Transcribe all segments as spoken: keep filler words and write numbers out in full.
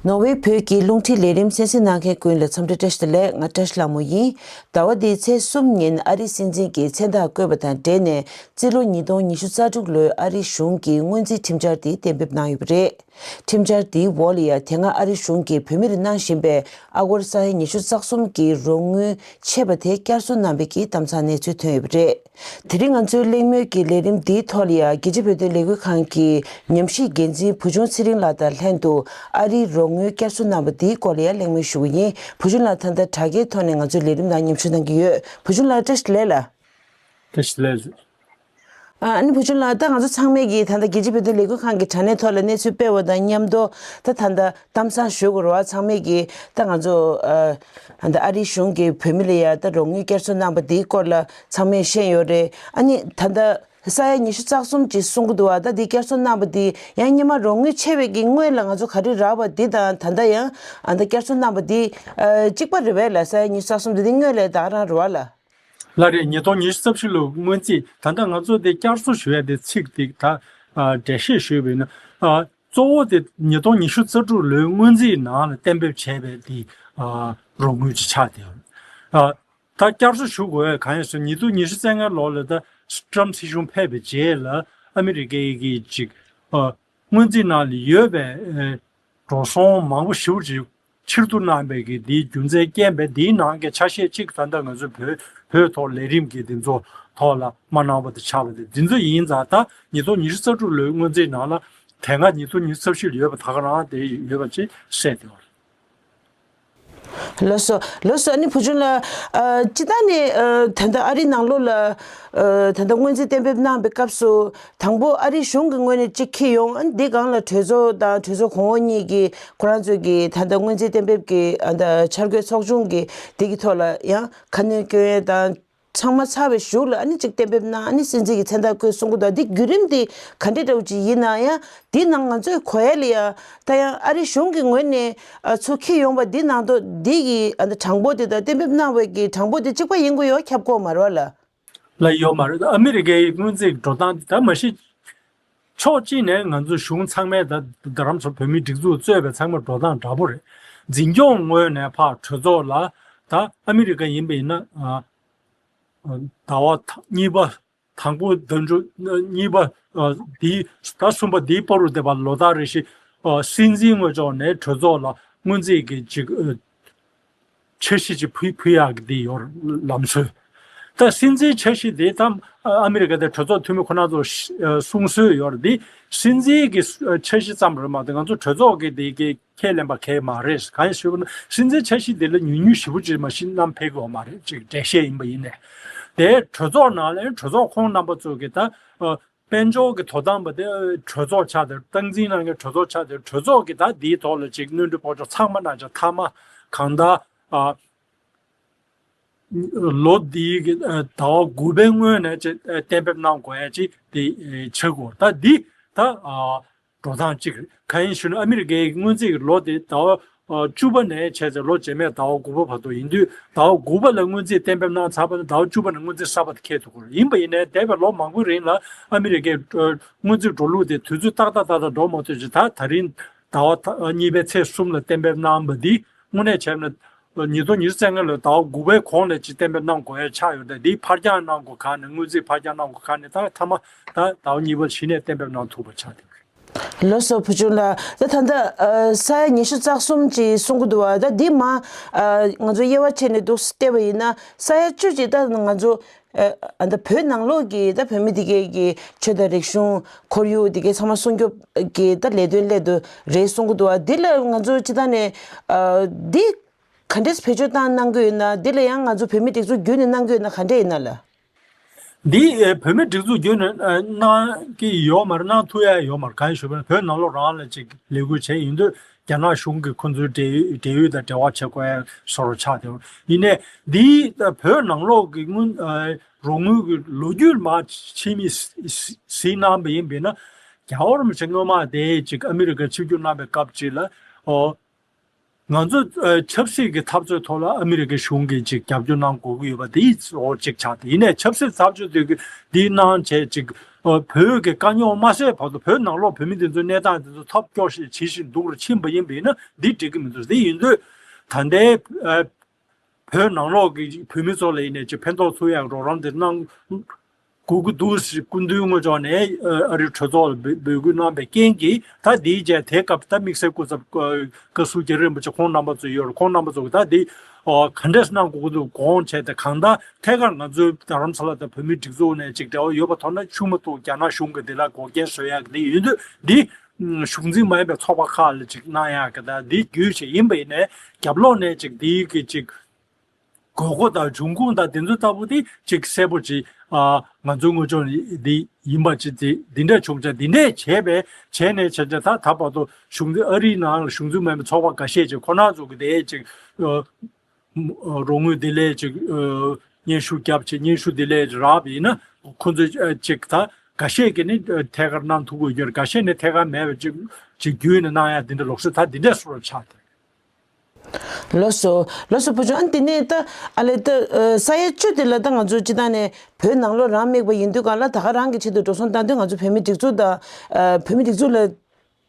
ནོར་ཝེ་བོད་ཀྱི་རླུང་འཕྲིན་ལས་རིམ་གསན་གཟིགས་གནང་མཁན་ཀུན་ལ་འཚམས་འདྲི་བཀྲ་ཤིས་བདེ་ལེགས། ང་བཀྲ་ཤིས་ལྷ་མོ་ཡིན། ཟླ་བ་འདིའི་ཚེས་གསུམ་ཉིན་ཨ་རིའི་སྲིད་འཛིན་གྱི་མཚན་རྟགས་བཀོད་པ་དང་འབྲེལ་ནས་རྩིས་ལོ་ཉིས་སྟོང་ཉི་ཤུ་རྩ་དྲུག་ལོའི་ཨ་རིའི་གཞུང་གི་སྔོན་རྩིས་ཁྲིམས་འཆར་དེ་གཏན་འབེབས་གནང་ཡོད་པ་རེད། ཁྲིམས་འཆར་དེའི་འོག་ལ་ཡང་དེ་སྔ་ཨ་རིའི་གཞུང་གིས་བོད་མིར་གནང་བཞིན་པའི་ཨ་སྒོར་ས་ཡ་ཉི་ཤུ་རྩ་གསུམ་གྱི་རོགས་དངུལ་ཆད་པ་དེ་བསྐྱར་གསོ་གནང་བའི་གི་གཏམ་བཟང་གནས་ཚུལ་ཐོན་ཡོད་པ་རེད། དེ་རིང་ང་ཚོའི་གླེང་མོལ་གྱི་ལས་རིམ་འདིའི་ཐོག་ལ་ཡང་རྒྱལ་སྤྱིའི་བོད་དོན་ལས་འགུལ་ཁང་གི་ཉམས་ཞིབ་འགན་འཛིན་བུ་ཆུང་ཚེ་རིང་ལགས་དང་ལྷན་དུ་ཨ་རིའི་རོགས་དངུལ་བསྐྱར་གསོ་གནང་བ་འདིའི་སྐོར་ལ་ཡང་གླེང་མོལ་ཞུ་གི་ཡིན། བུ་ཆུང་ལགས་ད་ལྟ་དྲ་རྒྱའི་ཐོག་ནས་ང་ཚོའི་ལས་རིམ་ནང་མཉམ་ཞུགས་གནང་གི་ཡོད། བུ་ཆུང་ལགས་བཀྲ་ཤིས་བདེ་ལེགས་ལགས། བཀྲ་ཤིས་བདེ་ལེགས། ཨ་ནི་བུ་ཆུང་ལགས་ད་ང་ཚོ་ཚང་མས་ཀྱིས་ད་ལྟ་རྒྱལ་སྤྱིའི་བོད་དོན་ལས་འགུལ་ཁང་གི་དྲ་གནས་ཐོག་ལ་གནས་ཚུལ་སྤེལ་བ་དང་མཉམ་དུ་ད་ད་ལྟ་གཏམ་བཟང་ཞུ་དགོས་རེད་བ། ཚང་མས་ཀྱིས་ད་ང་ཚོ་ཨ་ད་ཨ་རིའི་གཞུང་གིས་བོད་མི་ལ་ཡ་ད་རོགས་དངུལ་བསྐྱར་གསོ་གནང་པ་འདིའི་སྐོར་ལ་ཚང་མས་ཤེས་ཡོད་རེད། ཨ་ནི་ད་ལྟ་ས་ཡ་ཉི་ཤུ་རྩ་གསུམ་ཅིག་གསུང་གི་འདུག་བ། ད་འདི་བསྐྱར་གསོ་གནང་པ་འདི་ཡང་སྔོན་མ་རོགས་དངུལ་ཆད་པའི་གི་སྔོན་ལ་ང་ཚོ་ག་རེ་རག་པ་འདི་དང་ད་ལྟ་ཡང་ཨ་ད་བསྐྱར་གསོ་གནང་པ་འདི་ཨ་གཅིག་པ་རེད་པས་ལ། ས་ཡ་ཉི་ཤུ་རྩ་གསུམ་འདི་འདི་སྔོན་ལས་ད་ག་རང་རེད་བ་ལ། ལགས་རེད། ཉིས་སྟོང་ཉི་ཤུ་རྩ་བཞི་ལོའི་སྔོན་རྩིས་ད་ལྟ་ང་ཚོ་དེ་བསྐྱར་གསོ་ཞུ་ཡ་དེ་ཚིག་དེ་ད་ཨ་འགྲེལ་བཤད་ཞུས་པ་ཡིན་ན། ཨ་གཙོ་བོ་དེ་ཉིས་སྟོང་ཉི་ཤུ་རྩ་དྲུག་ལོའི་སྔོན་རྩིས་ནང་ལ་གཏན་འབེབས་བྱས་པའི་དེ་ཨ་རོགས་དངུལ་ཅིག་ཆགས་བསྡད་ཡོད། ཨ་ད་བསྐྱར་གསོ་ཞུ་དགོས་ཡ་གང་ཡིན་ཟེར་ན། ཉིས་སྟོང་ཉི་ཤུ་རྩ་ལྔ་ལོ་ལ་ད་ཊྲམ་སྲིད་གཞུང་ཕེབས་པའི་རྗེས་ལ་ཨ་མི་རི་ཀའི་གི་ཅིག་ཨ་སྔོན་རྩིས་ནང་ལ་ཡོད་པའི་ཨ་འགྲོ་སོང་མང་པོ་ཞེ་པོ་ཅིག་ཕྱིར་བསྡུ་གནང་པའི་གི་དེའི་རྒྱུ་མཚན་རྐྱེན་པས། དེའི་ནང་གི་ཆ་ཤས་གཅིག་ད་ལྟ་ང་ཚོའི་བོད་བོད་ཐོག་ལས་རིམ་གྱི་དེ་ཚོ་ཐོག་ལ་མ་གནང་བ་དེ་ཆགས་པ་དེ་འདི་ཚོ་ཡིན་ཙང་། ད་ཉིས་སྟོང་ཉི་ཤུ་རྩ་དྲུག་ལོའི་སྔོན་རྩིས་ནང་ལ་དེ་སྔ་ཉིས་སྟོང་ཉི་ཤུ་རྩ་བཞི་ལ་ཡོད་པ་ད་ག་རང་དེ་ཡོད་པ་ཅིག་གསལ་བསྡད་ཡོད་རེད། ལགས་སོ། ལགས་སོ། ཨ་ནི་བུ་ཆུང་ལགས། ཨ་སྤྱིར་བཏང་ནས་ཨ་ད་ལྟ་ཨ་རིའི་ནང་ལོགས་ལ་ཨ་ད་ལྟ་སྔོན་རྩིས་གཏན་འབེབས་གནང་པའི་སྐབས་སུ་དང་པོ་ཨ་རིའི་གཞུང་གི་ངོས་ནས་གཅིག་འཁྱེར་ཡོང་། ཨ་ནི་འདི་སྒང་ལ་གྲོས་ཚོགས་དང་གྲོས་ཚོགས་གོང་འོག་གཉིས་ཀྱིས་ཁོ་རང་ཚོས་ཀྱི་ད་ལྟ་སྔོན་རྩིས་གཏན་འབེབས་ཀྱི་ཨ་ད་འཆར་འགོད་ཚོགས་ཆུང་གི་འདི་གི་ཐོག་ལ་ཡང་ཁ་སྣོན་སྐྱོན་ཡས་དང་། ཚང་མ་ཚར་བའི་གཞུག་ལ་ཨ་ནི་གཅིག་གཏན་འབེབས་གནང་། ཨ་ནི་སྲིད་འཛིན་གྱི་མཚན་རྟགས་བཀོད་གསུང་གི་འདུག། འདི་བརྒྱུད་རིམ་འདི་ག་འདྲ་འདྲ་བོ་ཅིག་ཡིན་ན་ཡང་འདི་ནང་ང་ཚོས་གོ་ཡ་ལ་ཡ་ད་ཡང་ཨ་རི་གཞུང་གི་ངོས་ནས་ཨ་ཚུར་འཁྱེར་ཡོང་བ་འདི་ནང་དོ་འདི་གི་ཨ་ནི་གྲངས་འབོར་དེ་དང་གཏན་འབེབས་གནང་བའི་གི་གྲངས་འབོར་དེ་གཅིག་པ་ཡིན་དགོས་ཡོད་ཁྱབ་ཀྱི་ཡོད་མ་རེད་བ་ལ། ལ་ཡོད་མ་རེད། ཨ་མི་རི་ཀའི་སྔོན་རྩིས་འགྲོ་སྟངས་དེ་ད་མ་གཞི་ཕྱོགས་གཅིག་ནས་ང་ཚོ་གཞུང་ཚང་མས་ད་རྡ་རམ་ས་བོད་མིའི་སྒྲིག་འཛུགས་གཙོས་པའི་ཚང་མ་འགྲོ་སྟངས་འདྲ་པོ་རེད། འཛིན་སྐྱོང་ངོས་ནས་ཕར་གྲོས་ཚོགས་ལ་ད་ཨ་མི་རི་ཀ་ཡིན་པ་ཡིན་ན་ཨ། ཟླ་བ་གཉིས་པ། དང་པོ་ཟླ་མཇུག་གཉིས་པ། ཨ་འདིའི་ཟླ་གསུམ་པ་འདིའི་བར་དུ་བསྡད་པ་ལོ་ལྟར་རེ་བཞིན་ཨ་སྲིད་འཛིན་དངོས་ཕྱོགས་ནས་གྲོས་ཚོགས་ལ་སྔོན་རྩིས་ཀྱི་ཅིག་ཨ་འཆར་གཞི་ཅིག་ཕུལ་ཕུལ་ཡག་གི་འདི་ཡོད་རེད་ལམ་སྲོལ། ད་སྲིད་འཛིན་འཆར་གཞི་འདི་ད་ཨ་མི་རི་ཀ་དང་གྲོས་ཚོགས་འཐུས་མི་ཁོ་རང་ཚོ་ཨ་གསུང་སྲོལ་ཡོད་རེད། འདི་སྲིད་འཛིན་གྱི་འཆར་གཞི་ཙམ་རེད་མ་གཏོགས་ང་ཚོ་གྲོས་ཚོགས་ཀྱི་འདི་གི་ཁས་ལེན་པ་གང་ཡང་མ་རེད། གང་ཡིན་ཞུས་པ་ན་སྲིད་འཛིན་འཆར་གཞི་འདི་ལ་ཉུང་ཉུང་ཞེ་པོ་ཅིག་མ་གཞི་བསྣམས་ཕེབས་ཀྱི་ཡོད་མ་རེད། ཅིག་འགྲེལ་བཤད་ཡིན་པ་ཡིན་ནའི། དེ་གྲོས་ཚོགས་ནང་ལ་གྲོས་ཚོགས་ཁོང་རྣམ་པ་ཚོ་གིས་ད་ཨ་དཔལ་འབྱོར་གྱི་དོ་དམ་པ་དེ་གྲོས་ཚོགས་ཆགས་དེ། སྟངས་འཛིན་གནང་མཁན་གྲོས་ཚོགས་ཆགས་དེ། གྲོས་ཚོགས་ཀྱིས་ད་འདིའི་ཐོག་ལ་ཅིག་སྣོན་འཕྲི་སྤོ་སྒྱུར་ཚང་མ་གནང་བྱས་མཐའ་མ་གང་ལྟར་ཨ་ལོ་འདིའི་གི་ཨ་ཟླ་བ་དགུ་པའི་སྔོན་ནས་ཅིག་ཨ་གཏན་འབེབས་གནང་དགོས་ཡ་ཅིག་དེ་ཨ་བྱེད་དགོས། ད་འདི་ད་ཨ་འགྲོ་སྟངས་གཅིག་རེད། གང་ཡིན་ཞུ་ན་ཨ་མི་རི་ཀའི་སྔོན་རྩིས་ཀྱི་ལོ་དེ་ཟླ་བ་ཨ་བཅུ་པ་ནས་བྱས་ཏེ་ལོ་རྗེས་མའི་ཟླ་བ་དགུ་པ་བར་དུ་ཡིན་དུས། ཟླ་བ་དགུ་པ་ལ་སྔོན་རྩིས་གཏན་འབེབས་གནང་ཚར་བ་ནས་ཟླ་བ་བཅུ་པ་ནས་སྔོན་རྩིས་གསར་པ་དེ་འཁེལ་ཐུབ་ཀྱི་རེད། ཡིན་པ་ཡིན་ནའི་འདས་པའི་ལོ་མང་པོའི་རིང་ལ་ཨ་མི་རི་ཀའི་ཨ་སྔོན་རྩིས་འགྲོ་ལུགས་དེ་དུས་ཚོད་ཏག་ཏག་ཏག་ཏག་འགྲོ་མ་ཐུབ་ཅིག་ད་ད་རིང་ཟླ་བ་ད་གཉིས་པའི་ཚེས་གསུམ་ལ་གཏན་འབེབས་གནང་བ་འདི་དངོས་གནས་བྱས་ན་ཉིས་སྟོང་ཉི་ཤུ་རྩ་ལྔ་ལོའི་ཟླ་བ་དགུ་པའི་གོང་ལ་ཅིག་གཏན་འབེབས་གནང་དགོས་ཡ་ཆགས་ཡོད། ད་འདི་ཕར་འགྱངས་གནང་དགོས་ག་ནས། སྔོན་རྩིས་ཕར་འགྱངས་གནང་དགོས་ག་ནས། ད་མཐའ་མ་ད་ཟླ་བ་གཉིས་པ་གཞི་ནས་གཏན་འབེབས་གནང་ཐུབ་པ་ཆགས་བསྡད་ཡོད། ལགས་སོ་བུ་ཆུང་ལགས། ད་ད་ལྟ་ཨ་ས་ཡ་ཉི་ཤུ་རྩ་གསུམ་ཅིག་གསུང་གི་འདུག་བ། ད་འདི་མ་ཨ་ང་ཚོ་དབྱེ་བ་ཕྱེ་ནས་འདུག་བལྟས་པ་ཡིན་ན་ས་ཡ་བཅུ་ཅིག་ད་ང་ཚོ་ཨ་ད་བོད་ནང་ལོགས་ཀྱི་ད་བོད་མི་དེ་གའི་གི་ཆོས་དང་རིག་གཞུང་ཁོར་ཡུག་དེ་གའི་ཚང་མ་སྲུང་སྐྱོབ་ཀྱི་ད་ལས་དོན་སླད་དུ་རེད་གསུང་གི་འདུག་བ། འདི་ལ་ང་ཚོ་སྤྱིར་བཏང་ནས་ཨ་འདི་ག་འདྲས་བེད་སྤྱོད་བཏང་གནང་གི་ཡོད་ན། འདི་ལ་ཡང་ང་ཚོ་བོད་མི་སྒྲིག་འཛུགས་བརྒྱུད་ནས་གནང་གི་ཡོད་ན་ག་འདྲས་ཡིན་ན་ལ། འདི་ཨེ་བོད་མི་སྒྲིག་འཛུགས་བརྒྱུད་ནས་ཨ་གནང་གི་ཡོད་མ་རེད། གནང་ཐུབ་ཡ་ཡོད་མ་རེད། གང་ཡིན་ཞུས་པ་ན་བོད་ནང་ལོགས་རང་ལ་ཅིག་ལས་འགུལ་བྱས་ཡིན་དུས་རྒྱ་ནག་གཞུང་གིས་ཁོང་ཚོའི་འབྲེལ་འབྲེལ་ཡོད་དང་འབྲེལ་བ་བྱེད་དགོས་ཡ་བཟོ་འདྲ་ཆགས་བསྡད་ཡོད། ཡིན་ནའི་འདི་ཨ་བོད་ནང་ལོགས་ཀྱི་དངུལ་ཨ་རོགས་དངུལ་གྱི་ལོ་རྒྱུས་མར་ཕྱི་མིག་གཟིགས་གཟིགས་གནང་བ་ཡིན་པས་ན། རྒྱལ་བ་རིན་པོ་ཆེ་སྔོན་མ་དེ་ཅིག་ཨ་མི་རི་ཀར་ཆིབས་བསྒྱུར་གནང་བའི་སྐབས་ཅིག་ལ་ཨོ། ང་ཚོ་ཨ་ཆབ་སྲིད་ཀྱི་འཐབ་རྩོད་ཐོག་ལ་ཨ་མི་རི་ཀའི་གཞུང་གིས་ཅིག་རྒྱབ་སྐྱོར་གནང་དགོས་ཀྱི་ཡོད་པ་དེ་འོ་གཅིག་ཆགས་ཏེ། ཡིན་ནའི་ཆབ་སྲིད་འཐབ་རྩོད་དེ་གི་འདི་གནང་བྱས་ཅིག་ཨ་བོད་ཀྱི་དཀའ་རྙོག་མ་སེལ་བར་དུ་བོད་ནང་ལོགས་བོད་མི་དེ་ཚོའི་གནས་སྟངས་དེ་ཚོ་ཐབས་སྐྱོ་ཞིག་ཇི་བཞིན་སྡུག་རུ་ཕྱིན་པ་ཡིན་པ་ཡིན་ན་འདི་འགྲིག་གི་མི་འདུག་དེ་ཡིན་དུས་ད་ལྟའི་ཨ་བོད་ནང་ལོགས་ཀྱི་བོད་མི་ཚོ་ལ་ཡིན་ནའི་ཅིག་ཕན་ཐོགས་ཚུགས་ཡག་རོགས་རམ་དེ་གནང་དགོས་ཀྱི་འདུག་ཟེར་སྐུ་མདུན་དངོས་ཕྱོགས་ནས་ཨ་རིའི་གྲོས་ཚོགས་ལ་འབོད་འབོད་སྐུལ་གནང་བའི་རྐྱེན་གྱིས། ད་དེའི་རྗེས་དེའི་སྐབས་ད་དམིགས་བསལ་སྐུ་ཚབ་བཀའ་ཟུར་རྒྱ་རི་རིན་པོ་ཆེ་ཁོང་རྣམ་པ་ཚོ་ཡོད་རེད། ཁོང་རྣམ་པ་ཚོ་གིས་ད་དེ་ཨ་ག་འདྲས་གནང་དགོས་ཀྱི་འདུག་དགོངས་བྱས་ཏེ། གང་ལྟར་ཐད་ཀར་ང་ཚོའི་རྡ་རམ་ས་ལ་དང་བོད་མིའི་སྒྲིག་འཛུགས་ནས་ཅིག་འབྲེལ་བ་ཡོད་པ་མཐོང་ན་ཤུགས་མ་ཐུག་རྒྱ་ནག་གཞུང་གིས་དེ་ལ་འགོག་རྐྱེན་བཟོ་ཡག་གི་དེ་ཡིན་དུས། འདི་གཞུང་འཛིན་མ་ཡིན་པའི་ཚོགས་པ་ཁག་ལ་ཅིག་གནང་ཡག་གི་ད་འདི་བརྒྱུད་བྱས་ཡིན་པ་ཡིན་ནའི་རྒྱབ་ལོགས་ནས་ཅིག་འདི་གི་ཅིག་དགོས་མཁོ་དང་འབྱུང་ཁུངས་དང་དེ་ཚོ་ལྟ་བུ་དེ་ཅིག་གསལ་པོ་ཅིག་ཨ་ང་ཚོའི་དངོས་ཕྱོགས་ནས་འདི་ཡིན་པ་ཅིག་དེ་འདི་འདྲ་བྱུང་ཙང་། འདི་འདྲས་བྱས་པས་བྱས་ནས་བྱས་ཙང་ད་ད་བར་དུ་གཞུང་འཛིན་ཨ་རིའི་ནང་ལ་གཞུང་འཛིན་མ་ཡིན་པའི་ཚོགས་པ་འགའ་ཤས་ཅིག་ཁོ་རང་ཚོ་གི་དེ་ཅིག་ཨ་རོགས་དངུལ་དེ་ལས་ཅིག་ཨ་སྙན་ཞུ་བརྒྱབ་བྱས། སྙན་ཞུ་དེ་ལས་རག་པ་ཡིན་ན་ཁོ་ཚོ་ཨ་ཅིག་ད་འགའ་ཤས་ཀྱིས་ནི་ཨ་ཐད་ཀར་གནང་ཐུབ་ཀྱི་ཡོད་རེད། འགའ་ཤས་ནི་ཐད་ཀར་མེད་པ་ཅིག་ཅིག་བརྒྱུད་ནས་གནང་ཡག་འདི་འདྲ་ལོགས་སུ་ད་འདི་འདྲས་བཟོ་འདྲ་ཆགས་ཏེ། ལགས་སོ། ལགས་སོ་བུ་ཆུང་། ཨ་ནི་དེ་ནས་ད་ཨ་ལས་ད་ཨ་ས་ཡ་བཅུ་དེ་ལ་ད་ང་ཚོ་སྤྱིར་བཏང་ནས་བོད་ནང་ལོགས་རང་དམིགས་པ་ཡིན་དུས་གང་ལ་ད་ག་རང་གི་ཆེད་དུ་འགྲོ་སོང་བཏང་དུས། ང་ཚོ་བོད་མི་སྒྲིག་འཛུགས་དང་ཨ་བོད་མི་སྒྲིག་འཛུགས་ལ་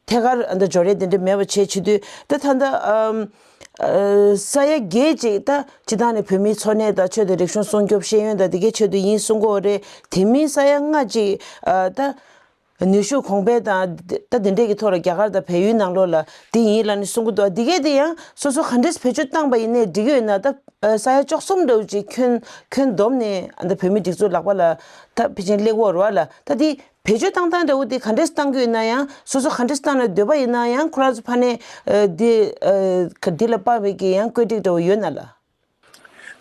ཐད་ཀར་ཨ་ད་འབྱོར་ཡས་དེ་འདྲ་མེད་པ་བྱས་བྱེད་དུས། ད་ད་ད་ཨམ་ཨ་ས་ཡ་བརྒྱད་ཅིག་ད་སྤྱིར་བཏང་ནས་བོད་མིའི་འཚོ་གནས་དང་ཆོས་དང་རིག་གཞུང་སྲུང་སྐྱོབ་ཤེས་ཡོན་དང་དེ་གའི་ཆེད་དུ་ཡིན་གསུང་གི་ཡོད་རེད། དེ་མིན་ས་ཡ་ལྔ་ཅིག་ཨ་ད། ནུས་ཤུགས་གོང་འཕེལ་དང་ད་དེ་འདྲས་ཀྱི་ཐོག་ལ་རྒྱ་གར་དང་བལ་ཡུལ་ནང་ལོགས་ལ་དེ་ཡིན་ལབ་ནས་གསུང་གི་འདུག་འདི་གས་དེ་ཡང་སོ་སོ་ག་འདྲས་བེད་སྤྱོད་བཏང་པ་ཡིན་ནའི་འགྲིག་གི་ཡོད་ན། ད་ས་ཡ་བཅུ་གསུམ་འདྲ་བོ་ཅིག་ཁྱོན་ཁྱོན་བསྡོམས་ནས་ད་བོད་མི་སྒྲིག་འཛུགས་ལག་པ་ལ་ད་ཕལ་ཆེར་སླེབས་ཀྱི་ཡོད་རེད་བ་ལ། ད་དེ་བེད་སྤྱོད་བཏང་སྟངས་འདྲ་བོ་དེ་ག་འདྲས་བཏང་གི་ཡོད་ན་ཡང་། སོ་སོ་ག་འདྲས་བཏང་ན་འདོད་པ་ཡིན་ན་ཡང་ཁོ་རང་ཚོ་ཕ་ནས་ཨ་དེ་ཨ་འདི་ལ་དཔག་པའི་གི་ཡང་བཀོད་སྒྲིག་འདྲ་བོ་ཡོད་ན་ལ།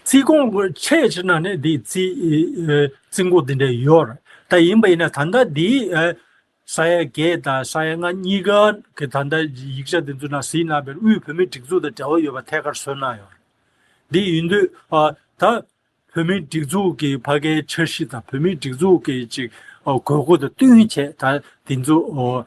རྩིས་ཁོངས་ཀྱི་ཆེད་ཕྱིར་ན་ནི་འདི་རྩིས་ཨེ་རྩིས་འགོ་འདི་འདྲ་ཡོད་རེད། ད་ཡིན་པ་ཡིན་ན་ད་ལྟ་འདི་ཨེ་ས་ཡ་བརྒྱད་དང་ས་ཡ་ལྔ་གཉིས་ཀ་གི་ད་ལྟ་ཡིག་ཆ་འདི་ཚོ་ནང་གཟིགས་གནང་བའི་དབུས་བོད་མིའི་སྒྲིག་འཛུགས་དང་འབྲེལ་བ་ཡོད་པ་ཐད་ཀར་བཟོས་གནང་ཡོད་རེད། འདི་ཡིན་དུས་ཨ་ད་བོད་མིའི་སྒྲིག་འཛུགས་ཀྱི་ཕ་གའི་འཆར་གཞི་དང་བོད་མིའི་སྒྲིག་འཛུགས་ཀྱི་ཅིག་ཨ་དགོས་མཁོ་དང་བསྟུན་བྱས་ད་འདི་ཚོ་ཨ་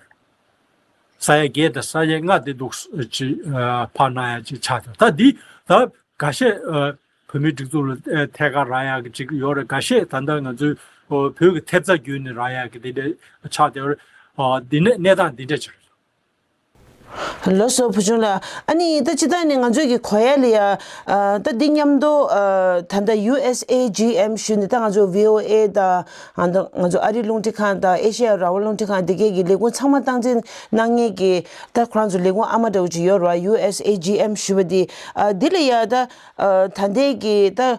ས་ཡ་བརྒྱད་དང་ས་ཡ་ལྔ་དེ་འདུག་ཅིག་ཨ་ཕར་གནང་ཡ་ཅིག་ཆགས་ཐལ། ད་འདི་ད། འགའ་ཤས་ཨ་བོད་མིའི་སྒྲིག་འཛུགས་ལ་ཨ་ཐད་ཀར་རག་ཡག་གི་ཅིག་ཡོད་རེད། འགའ་ཤས་ད་ལྟ་ང་ཚོའི་ཨོ་བོད་ཀྱི་ཐེབས་རྩ་བརྒྱུད་ནས་རག་ཡག་གི་དེ་འདྲ་ཆགས་བསྡད་ཡོད་རེད། ཨ་དེ་ནས་གནས་སྟངས་འདི་འདྲ་ཅིག་རེད། ལགས་སོ་བུ་ཆུང་ལགས། ཨ་ནི་ད་སྤྱིར་བཏང་ནས་ང་ཚོའི་གི་གོ་ཡ་ལ་ཡ་ཨ་ད་འདི་མཉམ་དུ་ཨ་ད་ལྟ་ཡུ་ཨེས་ཨེ་ཇི་ཨེམ་ཞུས་ནས། ད་ང་ཚོ་བྷི་ཨོ་ཨེ་དང་ཨ་ད་ང་ཚོ་ཨ་རིའི་རླུང་འཕྲིན་ཁང་དང་ཨེ་ཤེ་ཡ་རང་དབང་རླུང་འཕྲིན་ཁང་དེ་གས་ཀྱི་ལས་ཁུངས་ཚང་མ་སྟངས་འཛིན་གནང་མཁན་གྱི་ད་ཁོ་རང་ཚོ་ལས་ཁུངས་ཨ་མ་འདྲ་བོ་ཅིག་ཡོད་རེད་བ། ཡུ་ཨེས་ཨེ་ཇི་ཨེམ་ཞུས་པ་འདི། ཨ་འདི་ལ་ཡ་ད་ཨ་ད་ལྟའི་གི་ད་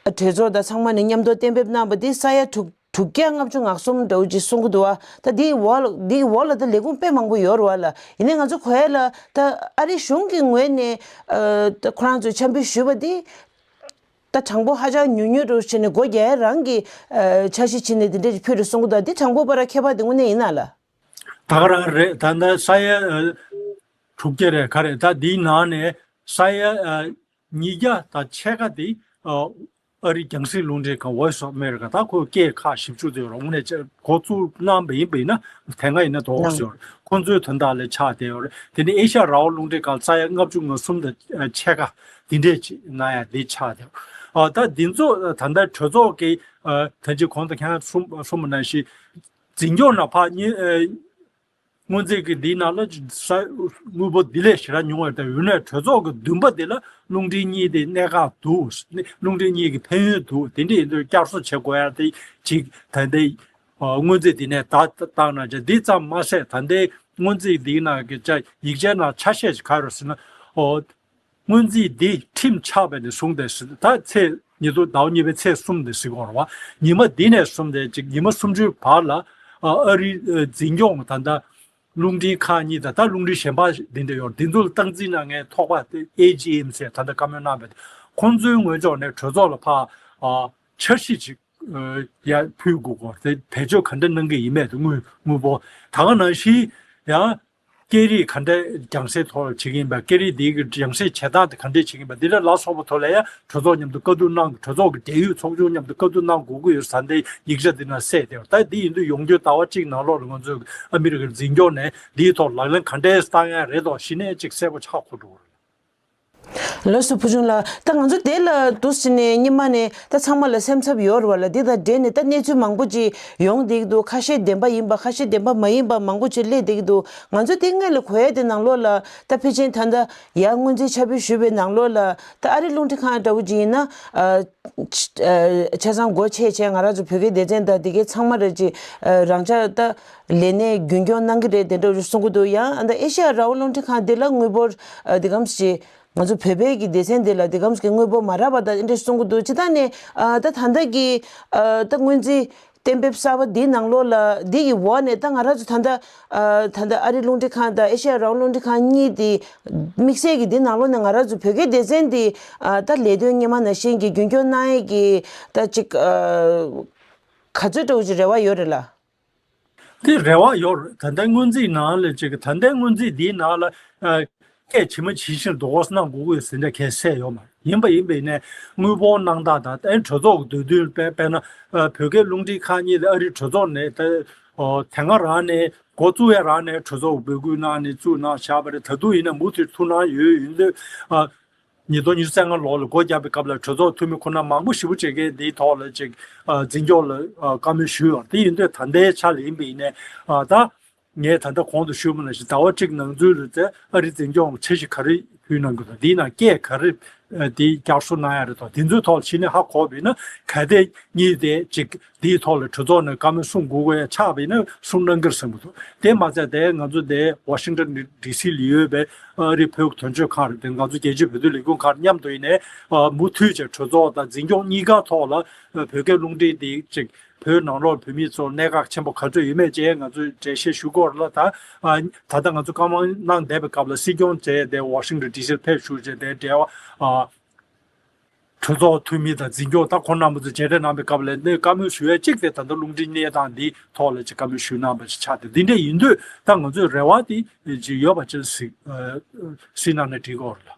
གྲོས་ཚོགས་དང་ཚང་མ་ནས་མཉམ་དུ་གཏན་འབེབས་གནང་བ་འདི་ས་ཡ་དྲུག་དྲུག་བརྒྱ་ལྔ་བཅུ་ང་གསུམ་འདྲ་བོ་ཅིག་གསུང་གི་འདུག་བ། ད་འདིའི་འོག་ལ་འདིའི་འོག་ལ་ད་ལས་ཁུངས་དཔེ་མང་པོ་ཡོད་རེད་བ་ལ། ཡིན་ནའི་ང་ཚོ་གོ་ཡ་ལ་ད་ཨ་རི་གཞུང་གི་ངོས་ནས་ཨ་ད་ཁོ་རང་ཚོས་འཆར་འབུལ་ཞུས་པ་འདི་ད་གྲངས་འབོར་ཧ་ཅང་ཉུང་ཉུང་འདྲ་བོ་བྱས་ནས་སྒོ་རྒྱག་ཡ་རང་གི་ཨ་འཆར་གཞི་བྱས་ནས་འདི་འདྲ་ཅིག་ཕུལ་རེད་གསུང་གི་འདུག་འདི་གྲངས་འབོར་བར་ཁྱད་པར་འདི་དངོས་གནས་ཡིན་ན་ལ། ད་ག་རང་རེད། ད་ལྟ་ས་ཡ་ཨ་དྲུག་བརྒྱ་རེད་ག་རེད། ད་འདིའི་ནང་ནས་ས་ཡ་ཨ་ཉིས་བརྒྱ་དང་ཕྱེད་ཀ་དེ་ཨ་ཨ་རིའི་རྒྱང་སྲིང་རླུང་འཕྲིན་ཁང་Voice of America། ད་ཁོ་སྐད་ཁག་བཞི་བཅུ་དེ་རང་ངོས་ནས་འགོ་བཙུགས་གནང་བ་ཡིན་པ་ཡིན་ན་དེ་སྔ་ཡིན་ན་དོགས་ཡོད་རེད། ཁོ་ཚོའི་དོན་དག་ལ་ཆགས་བསྡད་ཡོད་རེད། དེ་ནས་ཨེ་ཤ་ཡ་རང་དབང་རླུང་འཕྲིན་ཁང་ས་ཡ་ལྔ་བཅུ་ང་གསུམ་དང་ཕྱེད་ཀ་དེ་འདྲས་ཅིག་གནང་ཡ་དེ་ཆགས་བསྡད་ཡོད། ཨ་ད་འདི་ཚོ་ད་ལྟ་གྲོས་ཚོགས་ཀྱི་ཨ་ད་ཅི་གོང་དུ་ཁྱེད་རང་གསུངས་གསུངས་པ་ནང་བཞིན་འཛིན་སྐྱོང་ནང་ཕར་གཉེར་ཨ་སྔོན་རྩིས་ཀྱི་འདིའི་ནང་ལ་ས་དངུལ་འབོར་འདི་ལས་ཞེ་དྲག་ཉུང་བ་དང་། ཡིན་ནའི་གྲོས་ཚོགས་ཀྱི་འདུན་པ་འདི་ལ་རླུང་འཕྲིན་གཉིས་དེ་གནད་འགག་འདུག་རླུང་འཕྲིན་གཉིས་ཀྱི་ཕན་ཡོན་འདུག་དེ་འདྲ་ཡིན་དུས་བསྐྱར་གསོ་བྱེད་དགོས་ཡ་དེ་ཅིག་ད་ལྟའི་སྔོན་རྩིས་འདི་ནས་ད་བཏང་གནང་བྱས། འདི་ཙམ་མ་ཟད་ད་ལྟའི་སྔོན་རྩིས་འདིའི་ནང་གི་ཡིག་ཆའི་ནང་ཆ་ཤས་ཤིག་ག་རེ་ཟེར་ན། སྔོན་རྩིས་འདི་ཁྲིམས་ཆགས་པ་ནས་བཟུང་སྟེ་ད་ཚེས་ཉིས་སྟོང་ཟླ་བ་གཉིས་པའི་ཚེས་གསུམ་དེ་ཟེར་གྱི་ཡོད་རེད་བ། ཉི་མ་འདི་ནས་བཟུང་སྟེ་ཅིག་ཉི་མ་སུམ་ཅུའི་བར་ལ་ཨ་རིའི་འཛིན་སྐྱོང་ད་ལྟ་རླུང་འཕྲིན་ཁང་གཉིས་དང་ད་རླུང་འཕྲིན་གཞན་པ་འདི་འདྲ་ཡོད་རེད། འདི་ཚོ་ལ་སྟངས་འཛིན་གནང་མཁན་ཚོགས་པ་དེ་ཨེ་ཇི་ཨེམ་ཟེར་ད་ལྟ་བཀའ་མོལ་གནང་བའི་ཁོང་ཚོའི་ངོས་ཕྱོགས་ནས་གྲོས་ཚོགས་ལ་ཕར་ཨ་འཆར་གཞི་ཅིག་ཡར་ཕུལ་དགོས་སྐོར་དེ་བེད་སྤྱོད་ག་འདྲ་གནང་གི་ཡིན་མེད་དེ་དངུལ་དངུལ་འབོར་ད་ག་ནང་བཞིན་ཡང་། སྐད་རིགས་ག་འདྲ་རྒྱང་སྲིང་ཐོག་ལ་བྱེད་ཀྱི་ཡིན་པ། སྐད་རིགས་འདིའི་གི་རྒྱང་སྲིང་བྱེད་སྟངས་དེ་ག་འདྲས་བྱེད་ཀྱི་ཡིན་པ། འདི་འདྲ་ལ་སོགས་པ་ཐོག་ལ་ཡང་གྲོས་ཚོགས་མཉམ་དུ་བཀའ་བསྡུར་གནང་། གྲོས་ཚོགས་ཀྱི་འབྲེལ་ཡོད་ཚོགས་ཆུང་མཉམ་དུ་བཀའ་བསྡུར་གནང་དགོས་ཀྱི་ཡོད་ས་འདི་ཡིག་ཆ་འདི་ནང་གསལ་བསྡད་ཡོད། ད་འདི་ཡིན་དུས་ཡོང་རྒྱུའི་ཟླ་བ་གཅིག་ནང་ལོགས་ལ་ང་ཚོས་ཨ་མི་རི་ཀའི་འཛིན་སྐྱོང་ནས་འདིའི་ཐོག་ལག་ལེན་ག་འདྲས་བསྟར་ཡ་རེད་དོ་ཞེ་ནས་ཅིག་གསལ་པོ་ཆགས་དགོས་འགྲོ་གི་རེད། ལགས་སོ་བུ་ཆུང་ལགས། ད་ང་ཚོ་དེ་ལ་འདུག་ཟེར་ནས་སྔོན་མ་ནས་ད་ཚང་མ་ལ་སེམས་འཚབ་ཡོད་རེད་བ་ལ། འདི་དང་འབྲེལ་ནས་ད་གནས་ཚུལ་མང་པོ་ཅིག་ཡོང་བསྡད་ཀྱི་འདུག་ཁ་ཤས་བདེན་པ་ཡིན་པ། ཁ་ཤས་བདེན་པ་མ་ཡིན་པ་མང་པོ་ཅིག་སླེབས་བསྡད་ཀྱི་འདུག་ང་ཚོ་དེ་སྔོན་ལ་གོ་ཡ་དེ་ནང་ལོགས་ལ་ད་ཕལ་ཆེར་ད་ལྟ་ཡར་སྔོན་རྩིས་ཆ་ཕུལ་ཞུས་པའི་ནང་ལོགས་ལ་ད་ཨ་རི་རླུང་འཕྲིན་ཁང་འདྲ་བོ་ཅིག་ཡིན་ན། ཨ། ཆ་ཨ་ཆ་ཚང་སྒོ་ཕྱེ་བྱས་ང་རང་ཚོ་བོད་སྐད་སྡེ་ཚན་དང་དེ་གའི་ཚང་མ་རེད་ཅིག་ཨ་རང་འཇགས་ད་ལས་གནས་རྒྱུན་སྐྱོང་གནང་གི་རེད་དེ་འདྲ་གསུང་གི་འདུག་ཡང་ཨ་ད་ཨེ་ཤ་ཡ་རང་དབང་རླུང་འཕྲིན་ཁང་འདི་ལ་དངུལ་འབོར་ཨ་འདི་གམ་ཞིག་ང་ཚོ་བོད་པའི་གི་སྡེ་ཚན་འདི་ལ་འདི་གམ་ཞིག་གི་དངུལ་འབོར་མ་རག་པ་དང་འདི་འདྲ་གསུང་གི་འདུག་སྤྱིར་བཏང་ནས་ཨ་ད་ད་ལྟ་གི་ཨ་ད་སྔོན་རྩིས་གཏན་འབེབས་གསར་པ་འདིའི་ནང་ལོགས་ལ་འདི་ཡི་འོག་ནས་ད་ང་རང་ཚོ་ད་ལྟ་ཨ་ད་ལྟ་ཨ་རི་རླུང་འཕྲིན་ཁང་དང་ཨེ་ཤ་ཡ་རང་དབང་རླུང་འཕྲིན་ཁང་གཉིས་དེ་དམིགས་བསལ་གྱི་འདི་ནང་ལོགས་ནས་ང་རང་ཚོ་བོད་སྐད་སྡེ་ཚན་འདི་ཨ་ད་ལས་དོན་སྔོན་མ་ནང་བཞིན་གྱི་རྒྱུན་སྐྱོང་གནང་ཡས་ཀྱི་ད་ཅིག་ཨ་ག་ཚོད་འདྲ་བོ་ཅིག་རེ་བ་ཡོད་རེད་ལ། དེ་རེ་བ་ཡོད་རེད། ད་ལྟའི་སྔོན་རྩིས་ནང་ལ་ཅིག་ད་ལྟའི་སྔོན་རྩིས་འདིའི་ནང་ལ་ཨ་སྐད་ཇི་མ་ཇི་བཞིན་དོ་ཁོ་གནང་དགོས་ཀྱི་ཟིན་འདྲ་གལ་སྲིད་ཡོད་མ་རེད། ཡིན་པ་ཡིན་པ་ཡིན་ནས་དངུལ་འབོར་གནང་སྟངས་དང་ཨ་གྲོས་ཚོགས་ཀྱི་འདོད་འདུན་དཔེ་དཔེར་ན་ཨ་བོད་སྐད་རླུང་འཕྲིན་ཁང་གཉིས་ལ་ཨ་རིའི་གྲོས་ཚོགས་ནས་ད་ཨོ་དེ་སྔ་རང་ནས་འགོ་བཙུགས་ཡས་རང་ནས་གྲོས་ཚོགས་འབོད་སྐུལ་གནང་ནས་བཙུགས་གནང་བཞག་པ་རེད། ད་དུང་ཡིན་ན་མུ་མཐུད་ཐུགས་སྣང་ཡོད། ཡིན་དུས་ཨ་ཉིས་སྟོང་ཉི་ཤུ་རྩ་ལྔ་ལོ་ལ་སྒོ་བརྒྱབ་པའི་སྐབས་ལ་གྲོས་ཚོགས་འཐུས་མི་ཁོ་ན་མང་པོ་ཞེ་པོ་ཅིག་གིས་འདིའི་ཐོག་ལ་ཅིག་ཨ་འཛིན་སྐྱོང་ལ་ཨ་བཀའ་མོལ་ཞུས་ཡོད། དེ་ཡིན་དུས་ད་ལྟའི་ཆ་ལ་ཡིན་པ་ཡིན་ནས་ཨ་ད་ངས་ད་ལྟ་གོང་དུ་ཞུས་པ་ནང་བཞིན་ཟླ་བ་གཅིག་ནང་ཚུད་ལ་ཚེ་ཨ་རི་འཛིན་སྐྱོང་འཆར་གཞི་ག་རེ་ཕུལ་གནང་གི་འདུག་འདིའི་ནང་སྐད་ག་རེ་ཨ་དེ་བསྐྱར་གསོ་གནང་ཡ་རེད་དོ། དེ་ཚོའི་ཐོག་ཕྱི་ནས་ཧ་གོ་བ་ཡིན་ན་གལ་ཏེ་གཉིས་དེ་ཅིག་འདིའི་ཐོག་ལ་གྲོས་ཚོགས་ནས་བཀའ་མོལ་གསུང་དགོས་དགོས་ཡ་ཆགས་པ་ཡིན་ན་གསུང་གནང་གི་རེད་བསམ་གི་འདུག་དེ་མ་ཚད་དེ་ང་ཚོ་དེ་ཝ་ཤིང་ཊོན་ཌི་སི་ལ་ཡོད་པའི་ཨ་རི་བོད་དོན་གཅོད་ཁང་རེད་དེ། ང་ཚོ་རྒྱལ་སྤྱིའི་བོད་དོན་ལས་ཁུངས་ཁང་མཉམ་དུ་ཡིན་ནའི་ཨ་མུ་མཐུད་ཀྱི་གྲོས་ཚོགས་དང་འཛིན་སྐྱོང་གཉིས་ཀ་ཐོག་ལ་ཨ་བོད་སྐད་རླུང་འཕྲིན་དེ་ཅིག་བོད་ནང་ལོགས་བོད་མི་ཚོ་གནད་འགག་ཆེན་པོ་ག་ཚོད་ཡོད་མེད་བཅས་ང་ཚོས་འགྲེལ་བཤད་ཞུ་དགོས་རེད་ལ། ད་ཨ་ད་ལྟ་ང་ཚོ་བཀའ་མོལ་གནང་བསྡད་པའི་སྐབས་ལ་སྲིད་སྐྱོང་བཅས་དེ་ཝ་ཤིང་ཊོན་ཌི་སི་ལ་ཕེབས་བཞུགས་བྱས་དེ་འབྲེལ་བ་ཨ། གྲོས་ཚོགས་འཐུས་མི་དང་འཛིན་སྐྱོང་ད་ཁོང་རྣམ་པ་ཚོ་མཇལ་འཕྲད་གནང་པའི་སྐབས་ལ་ནས་བཀའ་མོལ་ཞུ་ཡ་གཅིག་དེ་ད་ལྟ་རླུང་འཕྲིན་གནས་སྟངས་འདི་ཐོག་ལ་ཅིག་བཀའ་མོལ་ཞུས་གནང་པ་ཞིག་ཆགས་ཏེ། འདི་འདྲ་ཡིན་དུས་ད་ང་ཚོས་རེ་བ་དེ་ཅིག་ཡོད་པ་ཅིག་གཟིགས་གཟིགས་གནང་ན་འགྲིག་གི་རེད་ལ།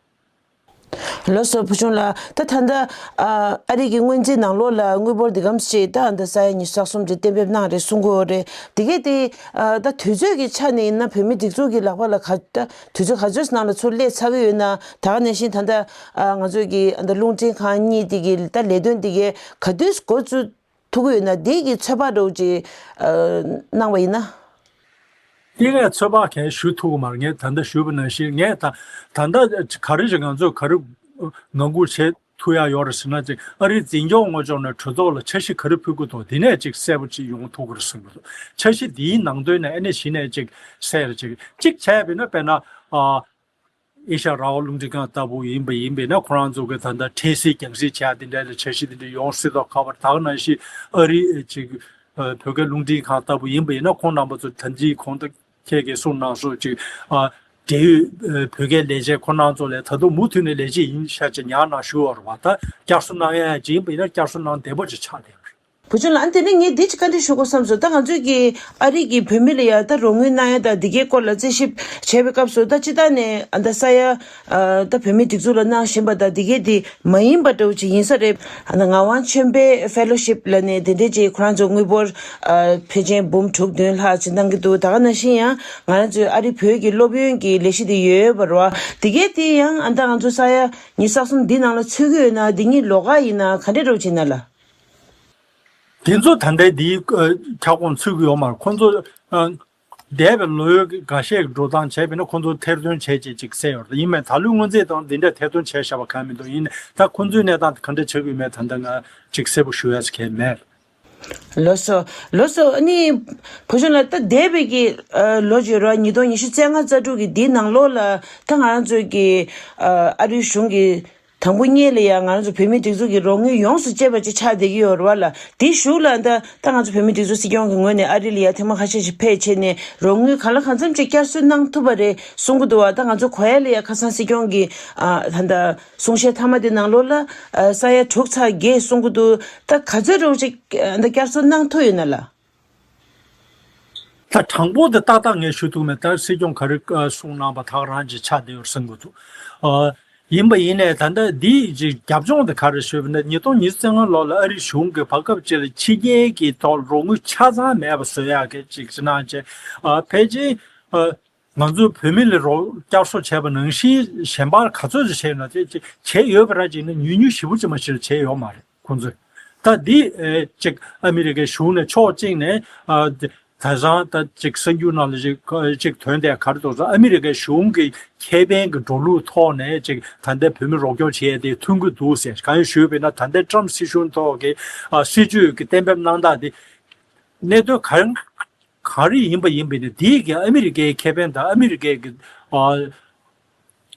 ལགས་སོ་བུ་ཆུང་ལགས། ད་ད་ལྟ་ཨ་ཨ་རི་གི་སྔོན་རྩིས་ནང་ལོགས་ལ་དངུལ་འབོར་འདི་གམ་ཞིག་ད་ཨ་ད་ས་ཡ་ཉི་ཤུ་རྩ་གསུམ་ཅིག་གཏན་འབེབས་གནང་རེད་གསུང་གི་ཡོད་རེད། དེ་གས་དེ་ཨ་ད་དུས་ཚོད་ཀྱི་ཆ་ནས་ཡིན་ན་བོད་མི་སྒྲིག་འཛུགས་ཀྱི་ལག་པ་ལ་ག་ད་དུས་ཚོད་ག་ཚོད་ནང་ལ་ཚུར་སླེབས་ཚར་གི་ཡོད་ན། ད་ག་ནང་བཞིན་ད་ལྟ་ཨ་ང་ཚོ་གི་ཨ་ད་རླུང་འཕྲིན་ཁང་གཉིས་དེ་གི་ད་ལས་དོན་དེ་གས་ག་དུས་འགོ་བཙུགས་ཐུབ་ཀྱི་ཡོད་ན་དེ་གི་ཚོད་དཔག་འདྲ་བོ་ཅིག་ཨ་གནང་བ་ཡིན་ན། དེ་ངས་ཚོད་དཔག་གང་ཞུ་ཐུབ་ཀྱི་མ་རེད། ངས་ད་ལྟ་ཞུས་པ་ནང་བཞིན་ངས་ད་ད་ལྟ་ག་རེ་ཞིག་ང་ཚོས་ག་རེ་ངང་སྒུག་བྱེད་ཐུབ་ཡ་ཡོད་རེད་ཟེར་ན། ཅིག་ཨ་རིའི་འཛིན་སྐྱོང་ངོས་ཕྱོགས་ནས་གྲོས་ཚོགས་ལ་འཆར་གཞི་ག་རེ་ཕུལ་དགོས་འདུག་དེ་ནས་ཅིག་གསལ་པོ་ཅིག་ཡོང་ཐུབ་ཀྱི་རེད་བསམ་གྱི་འདུག་འཆར་གཞི་འདིའི་ནང་དོན་ནས་ཨ་ནི་གཞི་ནས་ཅིག་གསལ་རེ་ཅིག་ཅིག་བྱས་པ་ཡིན་ན་དཔེར་ན་ཨ། ཨེ་ཤ་ཡ་རང་དབང་རླུང་འཕྲིན་ཁང་ལྟ་བུ་ཡིན་པ་ཡིན་པས་ན། ཁོ་རང་ཚོ་གི་ད་ལྟ་འཕྲལ་སེལ་རྒྱང་སྲིང་བྱས་དེ་འདྲ་ལ་འཆར་གཞི་དེ་འདྲ་ཡོང་སྲིད་མདོག་ཁ་པོ་རེད། ད་ག་ནང་བཞིན་ཨ་རི་ཅིག་བོད་སྐད་རླུང་འཕྲིན་ཁང་ལྟ་བུ་ཡིན་པ་ཡིན་ན་ཁོང་རྣམ་པ་ཚོ་ད་ལྟའི་གོང་དུ་ཁྱེད་ཀྱིས་གསུངས་གནང་སོགས་ཅིག་འབྲེལ་ཡོད་བོད་སྐད་ལས་བྱེད་ཁོ་རང་ཚོ་ལ་ད་དུང་མུ་མཐུད་ནས་ལས་བྱེད་ཡིན་ཤག་ཅིག་ཉར་གནང་ཞུ་བ་རེད་བ། ད་བསྐྱར་གསོ་གནང་ཡ་ཅིག་ཡིན་པ་ཡིན་ན་བསྐྱར་གསོ་གནང་བདེ་པོ་ཅིག་ཆགས་བསྡད་པ་རེད། བུ་ཆུང་ལགས། ཨ་དེ་ནས་ངས་འདི་ཅིག་བཀའ་འདྲི་ཞུ་དགོས་བསམ་སོང་། ད་ང་ཚོས་ཀྱི་ཨ་རི་གི་བོད་མི་ལ་ཡ་ད་རོགས་དངུལ་གནང་ཡ་ད་འདི་གའི་སྐོར་ལ་རྩད་ཞིབ་བྱས་པའི་སྐབས་སུ་ད་སྤྱིར་བཏང་ནས་ཨ་ད་ས་ཡ་ཨ་ད་བོད་མི་སྒྲིག་འཛུགས་ལ་གནང་བཞིན་པ་ད་འདི་གའི་འདི་མ་ཡིན་པ་འདྲ་བོ་ཅིག་ཡིན་ས་རེད། ཨ་ད་ངག་དབང་ཆོས་འཕེལ་ཕེ་ལོ་ཤིབ་ལ་ནས་དེ་འདྲས་ཅིག་ཁོ་རང་ཚོ་དངུལ་འབོར་ཨ་ཕལ་ཆེར་འབུམ་དྲུག་བདུན་ལྷག་ཅིག་གནང་གི་འདུག་ད་ག་ནང་བཞིན་ཡང་ང་རང་ཚོའི་ཨ་རི་བོད་ཀྱི་སློབ་ཡོན་གྱི་ལས་གཞི་དེ་ཡོད་པ་རེད་བ། འདི་གའི་དེ་ཡང་ཨ་ད་ང་ཚོ་ས་ཡ་ཉི་ཤུ་རྩ་གསུམ་འདི་ནང་ལ་ཚུད་ཀྱི་ཡོད་ན་འདི་གཉིས་ལོགས་ཀ་ཡིན་ན་ག་འདྲས་འདྲ་བོ་ཅིག་ཡིན་ན་ལ། དེ་ཚོ་ད་ལྟའི་འདིའི་ཨ་ཁྱབ་ཁོངས་ཚུད་ཀྱི་ཡོད་མ་རེད། ཁོ་ཚོ་ཨ་འདས་པའི་ལོ་ཡོད་འགའ་ཤས་ཀྱི་འགྲོ་སྟངས་བྱས་པས་ན་ཁོ་ཚོ་ཐེར་འདོན་བྱས་བྱས་ཅིག་གསལ་ཡོད་རེད། ཡིན་མིན་ད་ལོའི་སྔོན་རྩིས་དང་འདི་འདྲ་ཐེར་འདོན་བྱས་བཞག་པ་གང་མི་འདུག་ཡིན་ནའི་ད་ཁོ་ཚོའི་གནས་སྟངས་དེ་ག་འདྲ་ཆགས་ཀྱི་ཡོད་མེད་ད་ལྟ་ང་ཅིག་གསལ་པོ་ཞུ་ཡ་ཟེར་མཁན་མེད། ལགས་སོ། ལགས་སོ། ཨ་ནི་བུ་ཆུང་ལགས། ད་འདས་པའི་གི་ཨ་ལོ་བརྗོད་རོགས་ཉིས་སྟོང་ཉི་ཤུ་རྩ་ལྔ་རྩ་དྲུག་གི་འདིའི་ནང་ལོགས་ལ་ད་ང་རང་ཚོའི་གི་ཨ་ཨ་རིའི་གཞུང་གི་དང་པོ་ཉིད་ལ་ཡང་ང་རང་ཚོ་བོད་མིའི་སྒྲིག་འཛུགས་ཀྱི་རོགས་དངུལ་ཡོངས་སུ་བཅད་པ་ཅིག་ཆགས་བསྡད་ཀྱི་ཡོད་རེད་བ་ལ། དེའི་གཞུག་ལ་ད་ད་ང་ཚོ་བོད་མིའི་སྒྲིག་འཛུགས་སྲིད་སྐྱོང་གི་ངོས་ནས་ཨ་རི་ལ་ཡང་ཐེངས་མ་ཁ་ཤས་ཤིག་ཕེབས་བྱས་ནས་རོགས་དངུལ་གང་ལ་གང་འཚམ་ཅིག་བསྐྱར་གསོ་གནང་ཐུབ་པ་རེད་གསུང་གི་འདུག་བ། ད་ང་ཚོ་གོ་ཡ་ལ་ཡང་ཁ་སང་སྲིད་སྐྱོང་གི་ཨ་ད་ད་གསུང་བཤད་མཐའ་མ་དེ་ནང་ལོགས་ལ་ཨ་ས་ཡ་དྲུག་ཚེག་བརྒྱད་གསུང་གི་འདུག་ད་ག་ཚོད་འདྲ་བོ་ཅིག་ཨ་ད་བསྐྱར་གསོ་གནང་ཐུབ་ཡོད་ན་ལ། ད་དྲང་པོ་དེ་ཏག་ཏག་ངས་ཞུ་ཐུབ་མེད། ད་སྲིད་སྐྱོང་ག་རེ་ཨ་གསུང་གནང་པ་དག་རང་གི་ཆ་དེ་ཡོད་བསམ་གྱི་འདུག་ཨ་ཡིན་པ་ཡིན་ནའི་ད་ལྟ་འདི་ཅིག་རྒྱབ་ལྗོངས་དེ་ག་རེ་ཞུས་པ་ན་ཉིས་སྟོང་ཉི་ཤུ་རྩ་ལྔ་ལོ་ལ་ཨ་རི་གཞུང་གིས་བར་སྐབས་ཅིག་ལ་ཕྱི་རྒྱལ་གྱི་ཐོག་རོགས་དངུལ་ཆ་ཚང་མེད་པ་བཟོ་ཡག་གི་ཅིག་ཅིག་གནང་བྱས། ཨ་ཕལ་ཆེར་ཨ་ ང་ཚོ་བོད་མི་ལ་རོགས་བསྐྱར་གསོ་བྱས་པ་ནང་བཞིན་གཞན་པ་ག་ཚོད་ཅིག་བྱས་ཡོད་ན་དེ་ཅིག་བྱས་ཡོད་པ་ར་ཅིག་ན་ཉུང་ཉུང་ཞེ་པོ་ཅིག་མ་ཞིག་ལ་བྱས་ཡོད་མ་རེད་ཁོང་ཚོས། ད་འདི་ཨེ་ཅིག་ཨ་མི་རི་ཀའི་གཞུང་ནས་ཕྱོགས་གཅིག་ནས་ཨ་དེ་ད་ཆང་ད་ཅིག་གསར་འགྱུར་ནང་ལ་ཅིག་ཅིག་ཐོན་དེ་ག་རེ་འདུག་ཟེར། ཨ་མི་རི་ཀའི་གཞུང་གི་ཁེ་ཕན་གྱི་འགྲོ་ལུགས་ཐོག་ནས་ཅིག་ད་ལྟའི་བོད་མི་རོགས་སྐྱོར་བྱེད་ཡས་དེ་མཐུན་གྱི་འདུག་ཟེར། གང་ཡིན་ཞུས་པ་ཡིན་ན་ད་ལྟའི་ཊམ་སྲིད་གཞུང་ཐོག་གི་ཨ་སྲིད་ཇུས་ཀྱི་གཏན་འབེབས་གནང་སྟངས་དེ་གནད་དོན་གང་ག་རེ་ཡིན་པ་ཡིན་པས་ནི་དེའི་གི་ཨ་མི་རི་ཀའི་ཁེ་ཕན་དང་ཨ་མི་རི་ཀའི་གི་ཨ་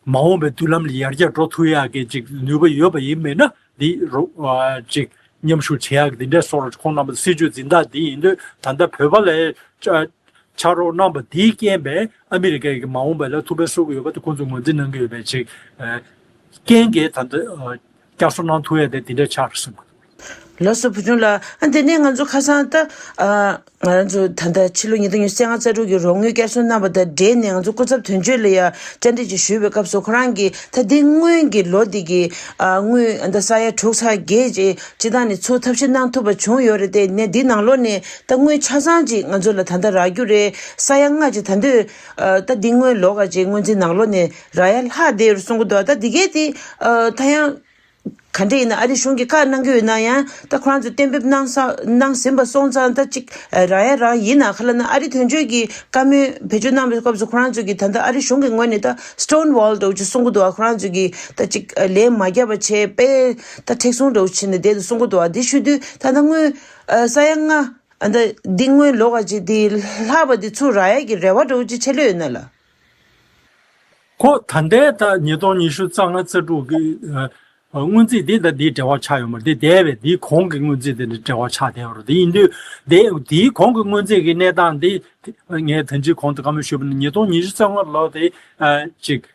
མ་འོངས་པའི་མདུན་ལམ་ལ་ཡར་རྒྱས་འགྲོ་ཐུབ་ཡག་གི་ཅིག་ནུས་པ་ཡོད་པ་ཡིན་མིན་ན་འདི་རུ་ཨ་ཅིག་མཉམ་ཞུགས་བྱེད་ཡག་གི་འདི་འདྲའི་སོར་ཁོང་རྣམ་པ་སྲིད་ཇུས་འཛིན་སྟངས་འདི་ཡིན་དུས་ད་ལྟ་བོད་པ་ལ་ཕྱག་རོགས་གནང་པ་འདིའི་རྐྱེན་པས་ཨ་མི་རི་ཀའི་གི་མ་འོངས་པ་ལ་ཐུགས་ཕན་གསོ་གི་ཡོད་པ་དེ་ཁོང་ཚོས་ངོས་འཛིན་གནང་གི་ཡོད་པའི་ཅིག་རྐྱེན་གྱིས་ད་ལྟ་བསྐྱར་གསོ་གནང་ཐུབ་ཡག་དེ་འདི་འདྲ་ཆགས་རེད་བསམ་གི་འདུག། ལགས་སོ་བུ་ཆུང་ལགས། ཨ་དེ་ནས་ང་ཚོ་ཁ་སང་ད་ཨ་ང་རང་ཚོ་ད་ལྟ་ཕྱི་ལོ་ཉིས་སྟོང་ཉི་ཤུ་རྩ་ལྔ་རྩ་དྲུག་གི་རོགས་དངུལ་བསྐྱར་གསོ་གནང་བ་དང་འབྲེལ་ནས་ང་ཚོ་སྐུ་ཚབ་དོན་གཅོད་ལ་ཡ་བཅར་འདྲི་ཅིག་ཞུས་པའི་སྐབས་སུ་ཁོ་རང་གིས་ད་འདི་སྔོན་གྱི་ལོ་འདི་གི་ཨ་དངུལ་ད་ས་ཡ་དྲུག་ཚེག་བརྒྱད་ཅིག་སྤྱི་བཏང་ནས་ཚུར་ཐབས་ཤེས་གནང་ཐུབ་པ་བྱུང་ཡོད་རེད་དེ། ནས་འདི་ནང་ལོགས་ནས་ད་དངུལ་ཆ་ཚང་ཅིག་ང་ཚོ་ལ་ད་ལྟ་རག་རྒྱུ་རེད། ས་ཡ་ལྔ་ཅིག་ད་འདོད་ད་འདི་སྔོན་ལོ་ག་ཅིག་སྔོན་རྩིས་ནང་ལོགས་ནས་རག་ཡ་ལྷག་བསྡད་ཡོད་རེད་གསུང་གི་འདུག། ད་འདི་གས་དེ་ད་ཡང་ག་འདྲ་ཡིན་ན་ཨ་རི་གཞུང་གིས་བཀའ་གནང་གི་ཡོད་ན་ཡང་ད་ཁོ་རང་ཚོས་གཏན་འབེབས་གནང་ས་གནང་ཟིན་པ་སོང་ཙང་ད་ཅིག་རག་ཡ་རག་ཡིན་ན་ག་ལ་ན་ཨ་རི་དོན་གཅོད་ཀྱིས་བཀའ་མོལ་བེད་སྤྱོད་གནང་བའི་སྐབས་སུ་ཁོ་རང་ཚོ་གིས་ད་ལྟ་ཨ་རི་གཞུང་གི་ངོས་ནས་ད་སི་ཊོན་ཝོལ་འདྲ་བོ་ཅིག་གསུང་གི་འདུག་ཨ། ཁོ་རང་ཚོ་གིས་ད་ཅིག་ལན་མ་བརྒྱབ་པ་བྱས་པས་ད་མཁྲེགས་བཟུང་འདྲ་བོ་བྱས་ནས་བསྡད་འདུག་གསུང་གི་འདུག་ཨ། འདི་ཞུ་དུས་ད་ལྟ་དངུལ་ས་ཡ་ལྔ་ཨ་ད་འདི་སྔོན་ལོ་ག་ཅིག་འདི་ལྷག་པ་འདི་ཚུར་རག་ཡ་གི་རེ་བ་འདྲ་བོ་ཅིག་ཆེ་ལོས་ཡོད་ན་ལ། ཁོ་ད་ལྟའི་ད་ཉིས་སྟོང་ཉི་ཤུ་རྩ་ལྔ་རྩ་དྲུག་གི་ཨ་སྔོན་རྩིས་འདི་དང་འདིའི་འབྲེལ་བ་ཆགས་ཡོད་མ་རེད། འདི་འདས་པའི་འདིའི་གོང་གི་སྔོན་རྩིས་དེ་འདྲ་འབྲེལ་བ་ཆགས་བསྡད་ཡོད་རེད། དེ་ཡིན་དུས་དེ་འདིའི་གོང་གི་སྔོན་རྩིས་ཀྱི་གནས་སྟངས་འདི་ངས་ད་ཅི་གོང་དུ་བཀའ་མོལ་ཞུས་པ་ནི་ཉིས་སྟོང་ཉི་ཤུ་རྩ་ལྔ་ལོ་དེ་ཨ་ཅིག་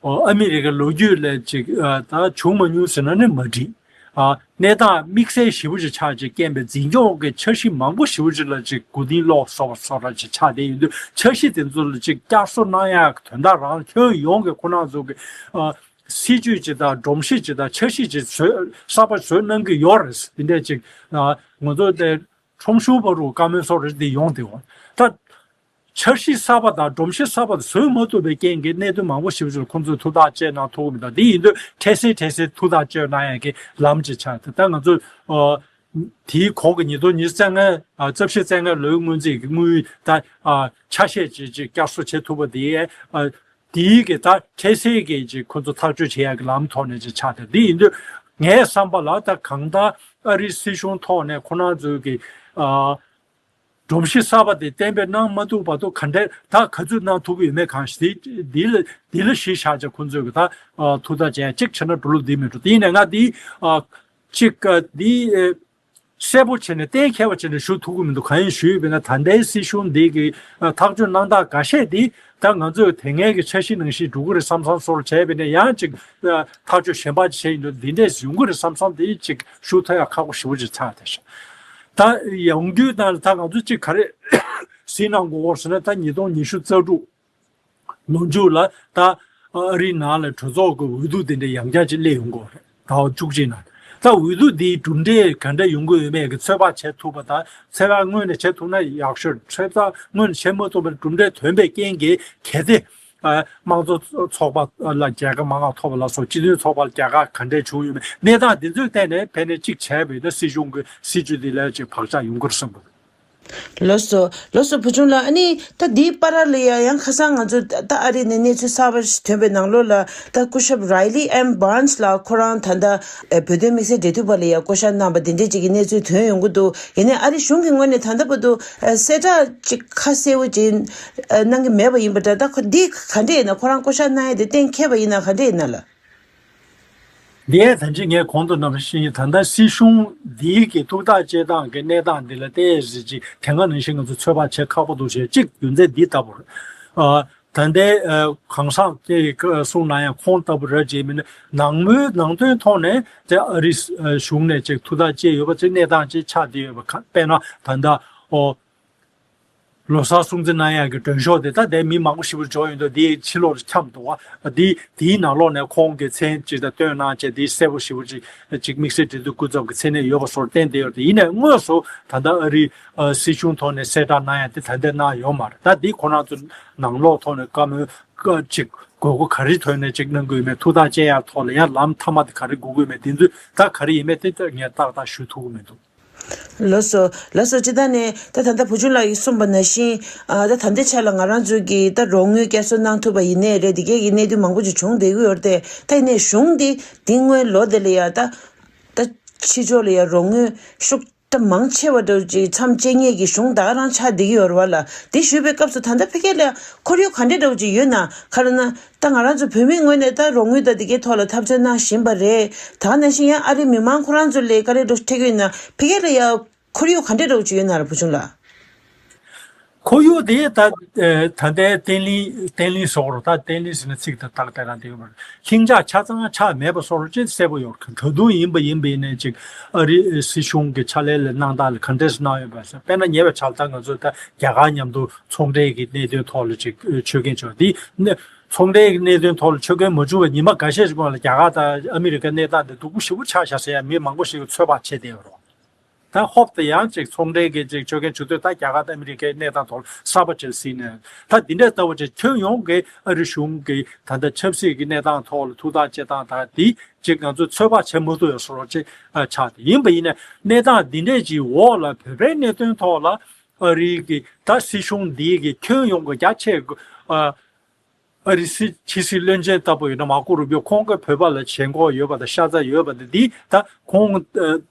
ཨ་མི་རི་ཀའི་ལོ་རྒྱུས་ལ་ཅིག་ཨ་ད་བྱུང་མ་མྱོང་ཟེར་ན་ནི་མ་འགྲིག། ཨ་གནས་སྟངས་དམིགས་བསལ་ཞེ་པོ་ཅིག་ཆགས་ཅིག་རྐྱེན་པས་འཛིན་སྐྱོང་གི་འཆར་གཞི་མང་པོ་ཞེ་པོ་ཅིག་ལ་ཅིག་མགོ་རྟིང་སློག་སོགས་པ་སོགས་ར་ཅིག་ཆགས་བསྡད་ཡོད་དུས་འཆར་གཞི་དེ་ཚོ་ལ་ཅིག་བསྐྱར་གསོ་གནང་ཡག་དོན་དག་རང་ཁྱོན་ཡོངས་ཀྱི་ཁོ་རང་ཚོ་གི་ཨ་སྲིད་ཇུས་ཅིག་དང་སྒྲོམ་གཞི་ཅིག་དང་འཆར་གཞི་ཅིག་བཟོས་གསར་པ་བཟོས་གནང་གི་ཡོད་རེད། དེ་འདྲས་ཅིག་ཨ་ང་ཚོ་དེ་ཁྲོམ་གཞུང་བར་དུ་བཀའ་མོལ་སོགས་རེ་འདི་ཡོང་དེ་འོང་ད། འཆར་གཞི་གསར་པ་དང་སྒྲོམ་གཞི་གསར་པ་བཟོས་མ་ཐུབ་པའི་རྐྱེན་གྱིས་གནད་དོན་མང་པོ་ཞིག་ལ་ཁོང་ཚོས་ཐུགས་ཐག་བཅད་གནང་ཐུབ་ཀྱི་མི་འདུག། དེ་ཡིན་དུས་འཕྲལ་སེལ་འཕྲལ་སེལ་ཐུགས་ཐག་གཅོད་གནང་ཡག་གི་ལམ་ཅིག་ཆགས་ཏེ་ད་ང་ཚོ་ཨ་དེའི་གོང་གི་ཉིས་སྟོང་ཉི་ཤུ་རྩ་ལྔ་ཨ་རྩ་བཞི་རྩ་ལྔ་ལོའི་སྔོན་རྩིས་ཀྱི་དངུལ་ད་ཨ་ཆ་ཤས་ཅིག་ཅིག་བསྐྱར་གསོ་བྱེད་ཐུབ་པ་དེ་ཨ་དེའི་གི་ད་འཕྲལ་སེལ་གྱི་ཅིག་ཁོང་ཚོ་ཐག་གཅོད་བྱེད་ཡག་གི་ལམ་ཐོག་ནས་ཅིག་ཆགས་ཏེ། དེ་ཡིན་དུས་ངའི་བསམ་པ་ལ་ད་གང་ལྟར་ཨ་རིའི་སྲིད་གཞུང་ཐོག་ནས་ཁོ་རང་ཚོའི་གི་ཨ། སྒྲོམ་གཞི་གསར་པ་དེ་གཏན་འབེབས་གནང་མ་ཐུབ་བར་དུ་ག་འདྲས་ད་ག་ཚོད་གནང་ཐུབ་ཀྱི་ཡོད་མེད་གང་ཞིག་དེ་འདི་ལ་འདི་ལ་གཞི་བཞག་བྱས་ཁོང་ཚོས་གི་ད་ཨ་ཐུགས་ཐག་བཅད་ཡ་གཅིག་བྱས་ན་འགྲོ་ལུགས་འདི་མི་འགྲོ། དེ་ཡིན་ནའི་ང་འདི་ཨ་གཅིག་ཨ་འདི་ཨ་གསལ་པོ་བྱས་ནས་གཏན་འཁེལ་བ་བྱས་ནས་ཞུ་ཐུབ་ཀྱི་མི་འདུག། གང་ཡིན་ཞུས་པས་ན་ད་ལྟའི་སྲིད་གཞུང་འདི་གི་ཨ་ཐག་གཅོད་གནང་སྟངས་འགའ་ཤས་འདི་ད་ང་ཚོས་དེ་སྔའི་གི་འཆར་གཞི་ནང་བཞིན་འགྲོ་གི་རེད་བསམ་བསམ་བཟོ་འདྲ་བྱས་པས་ན་ཡང་གཅིག་ཨ་ཐག་གཅོད་གཞན་པ་ཅིག་བྱས་ཡིན་དུས་འདི་འདྲས་ཡོང་གི་རེད་བསམ་བསམ་དེ་གཅིག་ཞུ་ཐུབ་ཡ་ཁག་པོ་ཞེ་པོ་ཅིག་ཆགས་བསྡད་ཤག། ད་ཡོང་རྒྱུའི་ནང་ལ་ད་ང་ཚོ་གཅིག་ག་རེ་གཟིགས་གནང་དགོས་སྐོར་ཟེར་ན། ད་ཉིས་སྟོང་ཉི་ཤུ་རྩ་དྲུག་ལོ་མཇུག་ལ་ད་ཨ་རིའི་ནང་ལ་གྲོས་ཚོགས་ཀྱི་འོས་བསྡུ་དེ་འདྲ་ཡང་བསྐྱར་ཅིག་སླེབས་ཡོང་དགོས་རེད། ཟླ་བ་བཅུ་གཅིག་ནང་ད་འོས་བསྡུ་འདིའི་གྲུབ་འབྲས་ག་འདྲ་ཡོང་གི་ཡོད་མེད་ཀྱི་ཚོད་དཔག་བྱེད་ཐུབ་པ་དང་ཚོད་དཔག་སྔོན་ནས་བྱེད་ཐུབ་ན་ཡག་ཤོས། ཚོད་དཔག་སྔོན་ནས་བྱེད་མ་ཐུབ་པར་གྲུབ་འབྲས་ཐོན་པའི་རྐྱེན་གྱིས་གལ་ཏེ་ཨ་དམངས་གཙོ་ཚོགས་པ་ལ་རྒྱལ་ཁ་མང་བ་ཐོབ་པ་ལ་སོགས་སྤྱི་མཐུན་ཚོགས་པ་ལ་རྒྱལ་ཁ་ག་འདྲས་བྱུང་ཡོད་མེད་གནས་སྟངས་འདི་ཚོའི་ཐད་ནས་ཕན་ནས་གཅིག་བྱས་པས་ན་སྲིད་གཞུང་གི་སྲིད་ཇུས་འདི་ལ་ཅིག་བག་ཆགས་ཡོང་གི་རེད་བསམ་གི་འདུག། ལགས་སོ། ལགས་སོ་བུ་ཆུང་ལགས། ཨ་ནི་ད་འདིའི་བར་ལ་ཡ་ཡང་ཁ་སང་ང་ཚོ་ད་ཨ་རི་ནས་གནས་ཚུལ་གསར་པ་ཞིག་ཐོན་པའི་ནང་ལོགས་ལ་ད་སྐུ་ཞབས་རའི་ལི་ཨེམ་བཱན་སི་ལགས་ཁོ་རང་ད་ལྟ་ཨེ་བོད་དོན་དམིགས་བསལ་འབྲེལ་མཐུད་པ་ལ་ཡ་བསྐོ་བཞག་གནང་པ་འདི་འདྲའི་ཅིག་གི་གནས་ཚུལ་ཐོན་ཡོང་གི་འདུག། ཡིན་ནའི་ཨ་རི་གཞུང་གི་ངོས་ནས་ད་ལྟ་བར་དུ་ཨེ་གསལ་བསྒྲགས་ཅིག་ཁ་གསལ་བོ་ཅིག་ཨེ་གནང་གི་མེད་པ་ཡིན་པ་འདྲ། ད་ཁོ་འདི་ག་འདྲས་ཡིན་ན་ཁོ་རང་བསྐོ་བཞག་གནང་ཡ་དེ་གཏན་འཁེལ་བ་ཡིན་ན་ག་འདྲས་ཡིན་ན་ལགས། འདི་ཡང་ད་ཅི་ངས་གོང་དུ་ནམ་ཞུས་ད་ལྟ་སྲིད་གཞུང་འདིའི་གི་ཐུགས་ཐག་བཅད་སྟངས་ཀྱི་གནས་སྟངས་འདི་ལ་བལྟས་ཟིན་ཅིག་དེ་སྔ་ནང་བཞིན་ང་ཚོ་ཚོད་དཔག་བྱེད་ཁག་པོ་འདུག་ཞེས་གཅིག་རྒྱུ་མཚན་འདི་ལྟ་བུར། ཨ་ད་ལྟའི་ཨ་གང་ཟག་དེ་གསུང་ན་ཡང་ཁོང་ལྟ་བུ་རེད་ཅེས་མིན་ན་ནང་མོལ་ནང་དོན་ཐོག་ནས་དེ་ཨ་རིའི་གཞུང་ནས་ཅིག་ཐུགས་ཐག་བཅད་ཡོད་པ་ཅིག་གནས་སྟངས་ཅིག་ཆགས་བསྡད་ཡོད་པ་ག་དཔེར་ན་ད་ལྟ་ཨོ། ལོ་གསར་སྲུང་བརྩི་གནང་ཡག་གི་མགྲོན་ཤོག་དེ་ད་ལྟའི་མི་མང་པོ་ཞེ་པོ་འབྱོར་ཡོད་འདུག་དེའི་ཕྱི་ལོགས་ལ་འཁྱམས་འདུག་བ། དེ་དེའི་ནང་ལོགས་ནས་ཁོང་གི་མཚན་ཅིག་དང་བཏོན་གནང་བྱས་དེ་གསལ་པོ་ཞེ་པོ་ཅིག་ཅིག་དམིགས་བསལ་འབྲེལ་མཐུད་སྐུ་ཚབ་ཀྱི་མཚན་གནས་ཡོད་པ་སོགས་བསྟན་བསྡད་ཡོད་རེད། ཡིན་ནའི་དངོས་སུ་ད་ལྟ་ཨ་རིའི་ཨ་སྲིད་གཞུང་ཐོག་ནས་གསལ་བསྒྲགས་གནང་ཡག་དེ་ད་ལྟ་གནང་ཡོད་མ་རེད། ད་དེ་ཁོ་རང་ཚོ་ནང་ལོགས་ཐོག་ནས་བཀའ་མོལ་ཅིག་དགོས་མཁོ་ག་རེ་ཐོན་ནས་ཅིག་གནང་དགོས་ཡོད་མེད། ཐུགས་ཐག་བཅད་ཡག་ཐོག་ལ་ཡང་ལམ་མཐའ་མ་དེ་ག་རེ་དགོས་ཀྱི་ཡོད་མེད་དེ་ཚོ་ད་ག་རེ་ཡིན་མེད་དེ་ད་ངས་ཏག་ཏག་ཞུ་ཐུབ་ཀྱི་མི་འདུག་ལགས་སོ། ལགས་སོ། སྤྱིར་བཏང་ནས་ད་ད་ལྟ་བུ་ཆུང་ལགས་ཀྱིས་གསུངས་པ་ནང་བཞིན། ཨ་ད་ད་ལྟའི་ཆ་ལ་ང་རང་ཚོས་ཀྱིས་ད་རོགས་དངུལ་བསྐྱར་གསོ་གནང་ཐུབ་པ་ཡིན་ནའི་རེད། འདི་གའི་གི་གནད་དོན་མང་པོ་ཅིག་བྱུང་བསྡད་ཀྱི་ཡོད་རེད་དེ། ད་ཡིན་ནའི་གཞུང་འདི་འདི་སྔོན་ལོ་དེ་ལ་ཡ་ད་ད་ཕྱི་ཕྱོགས་ལ་ཡ་རོགས་དངུལ་ཤུགས་ད་མང་ཆེ་བ་འདྲ་བོ་ཅིག་མཚམས་བཅད་མཁན་གྱི་གཞུང་ད་ག་རང་ཆགས་བསྡད་ཀྱི་ཡོད་རེད་བ་ལ། འདི་ཞུས་པའི་སྐབས་སུ་ད་ལྟ་ཕ་གི་ལ་ཡ་ཁོར་ཡུག་ག་འདྲ་འདྲ་བོ་ཅིག་ཡོད་ན། ག་རེ་ན་ད་ང་རང་ཚོ་བོད་མིའི་ངོས་ནས་ད་རོགས་དངུལ་དང་འདི་གའི་ཐོག་ལ་འཐབ་རྩོད་གནང་བཞིན་པ་རེད། ད་ག་ནང་བཞིན་ཡང་ཨ་རིའི་མི་མང་ཁོ་རང་ཚོ་ལ་དཀའ་ལས་འདྲ་བོ་འཕྲད་ཀྱི་ཡོད་ན། ཕ་གི་ལ་ཡ་ཁོར་ཡུག་ག་འདྲ་འདྲ་བོ་ཅིག་ཡོད་ན་རེད་བུ་ཆུང་ལགས། ཁོར་ཡུག་དེ་ད་ད་ལྟའི་བརྟན་ལྷིང་བརྟན་ལྷིང་བཟོ་རོགས། ད་བརྟན་ལྷིང་ཟེར་ན་ཚིག་དེ་ཏག་ཏག་རང་དེ་ཡོད་མ་རེད། ལྷིང་འཇགས་ཆ་ཚང་ཆགས་མེད་པ་བཟོ་རོགས་ཅེས་གསལ་པོ་ཡོད་རེད། ད་དུང་ཡིན་པ་ཡིན་པ་ཡིན་ནའི་ཅིག་ཨ་རི་སྲིད་གཞུང་གི་ཕྱག་ལས་ལ་གནང་སྟངས་ལ་ག་འདྲས་གནང་ཡོད་པ་ཟེར། དཔེར་ན་ཉེ་བའི་ཆར་ད་ང་ཚོ་ད་རྒྱ་གར་མཉམ་དུ་ཚོང་འབྲེལ་གྱི་གནད་དོན་ཐོག་ལ་ཅིག་ཆོད་གན་བྱུང་། དེ་ནས་ཚོང་འབྲེལ་གྱི་གནད་དོན་ཐོག་ལ་ཆོད་གན་མ་བྱུང་བའི་ཉི་མ་འགའ་ཤས་ཤིག་སྔོན་ལ་རྒྱ་གར་དང་ཨ་མི་རི་ཀའི་གནས་སྟངས་དེ་སྡུག་པོ་ཞེ་པོ་ཆགས་བཞག་ཟེར་ཡ་མི་མང་པོ་ཞིག་གིས་ཚོད་དཔག་བྱས་བསྡད་ཡོད་རེད། ད་ཧོབ་ཏེ་ཡང་ཅིག་ཚོང་འབྲེལ་གྱི་ཅིག་ཆོད་གན་བྱུང་དུས་ད་རྒྱ་གར་དང་ཨ་མི་རི་ཀའི་གནས་སྟངས་ཐོག་ལ་གསར་པ་ཅིག་ཟིན་ནས། ད་འདི་འདྲའི་ལྟ་བུ་ཅིག་ཁྱོན་ཡོངས་ཀྱི་ཨ་རི་གཞུང་གི་ད་ལྟ་ཆབ་སྲིད་ཀྱི་གནས་སྟངས་ཐོག་ལ་ཐུགས་ཐག་བཅད་སྟངས་དང་དེ་ཅིག་ང་ཚོས་ཚོད་དཔག་བྱེད་མ་ཐུབ་ཡ་བཟོ་འདྲ་ཅིག་ཨ་ཆགས་ཏེ། ཡིན་པ་ཡིན་ན་གནས་སྟངས་འདི་འདྲས་ཅིག་འོག་ལ་བོད་པའི་གནད་དོན་ཐོག་ལ་ཨ་རི་གི་ད་སྲིད་གཞུང་འདི་གི་ཁྱོན་ཡོངས་ཀྱི་རྒྱ་ཆེ་ཨ་ཨ་རི་སྲིད་ཕྱི་སྲིད་བློན་ཆེན་ལྟ་བུ་ཡིན་ན་མར་ཀོ་རུ་པིའོ་ཁོང་གིས་བོད་པ་ལ་ཞེན་ཁོག་ཡོད་པ་དང་ཤ་ཚ་ཡོད་པ་དང་འདི་ད་ཁོང་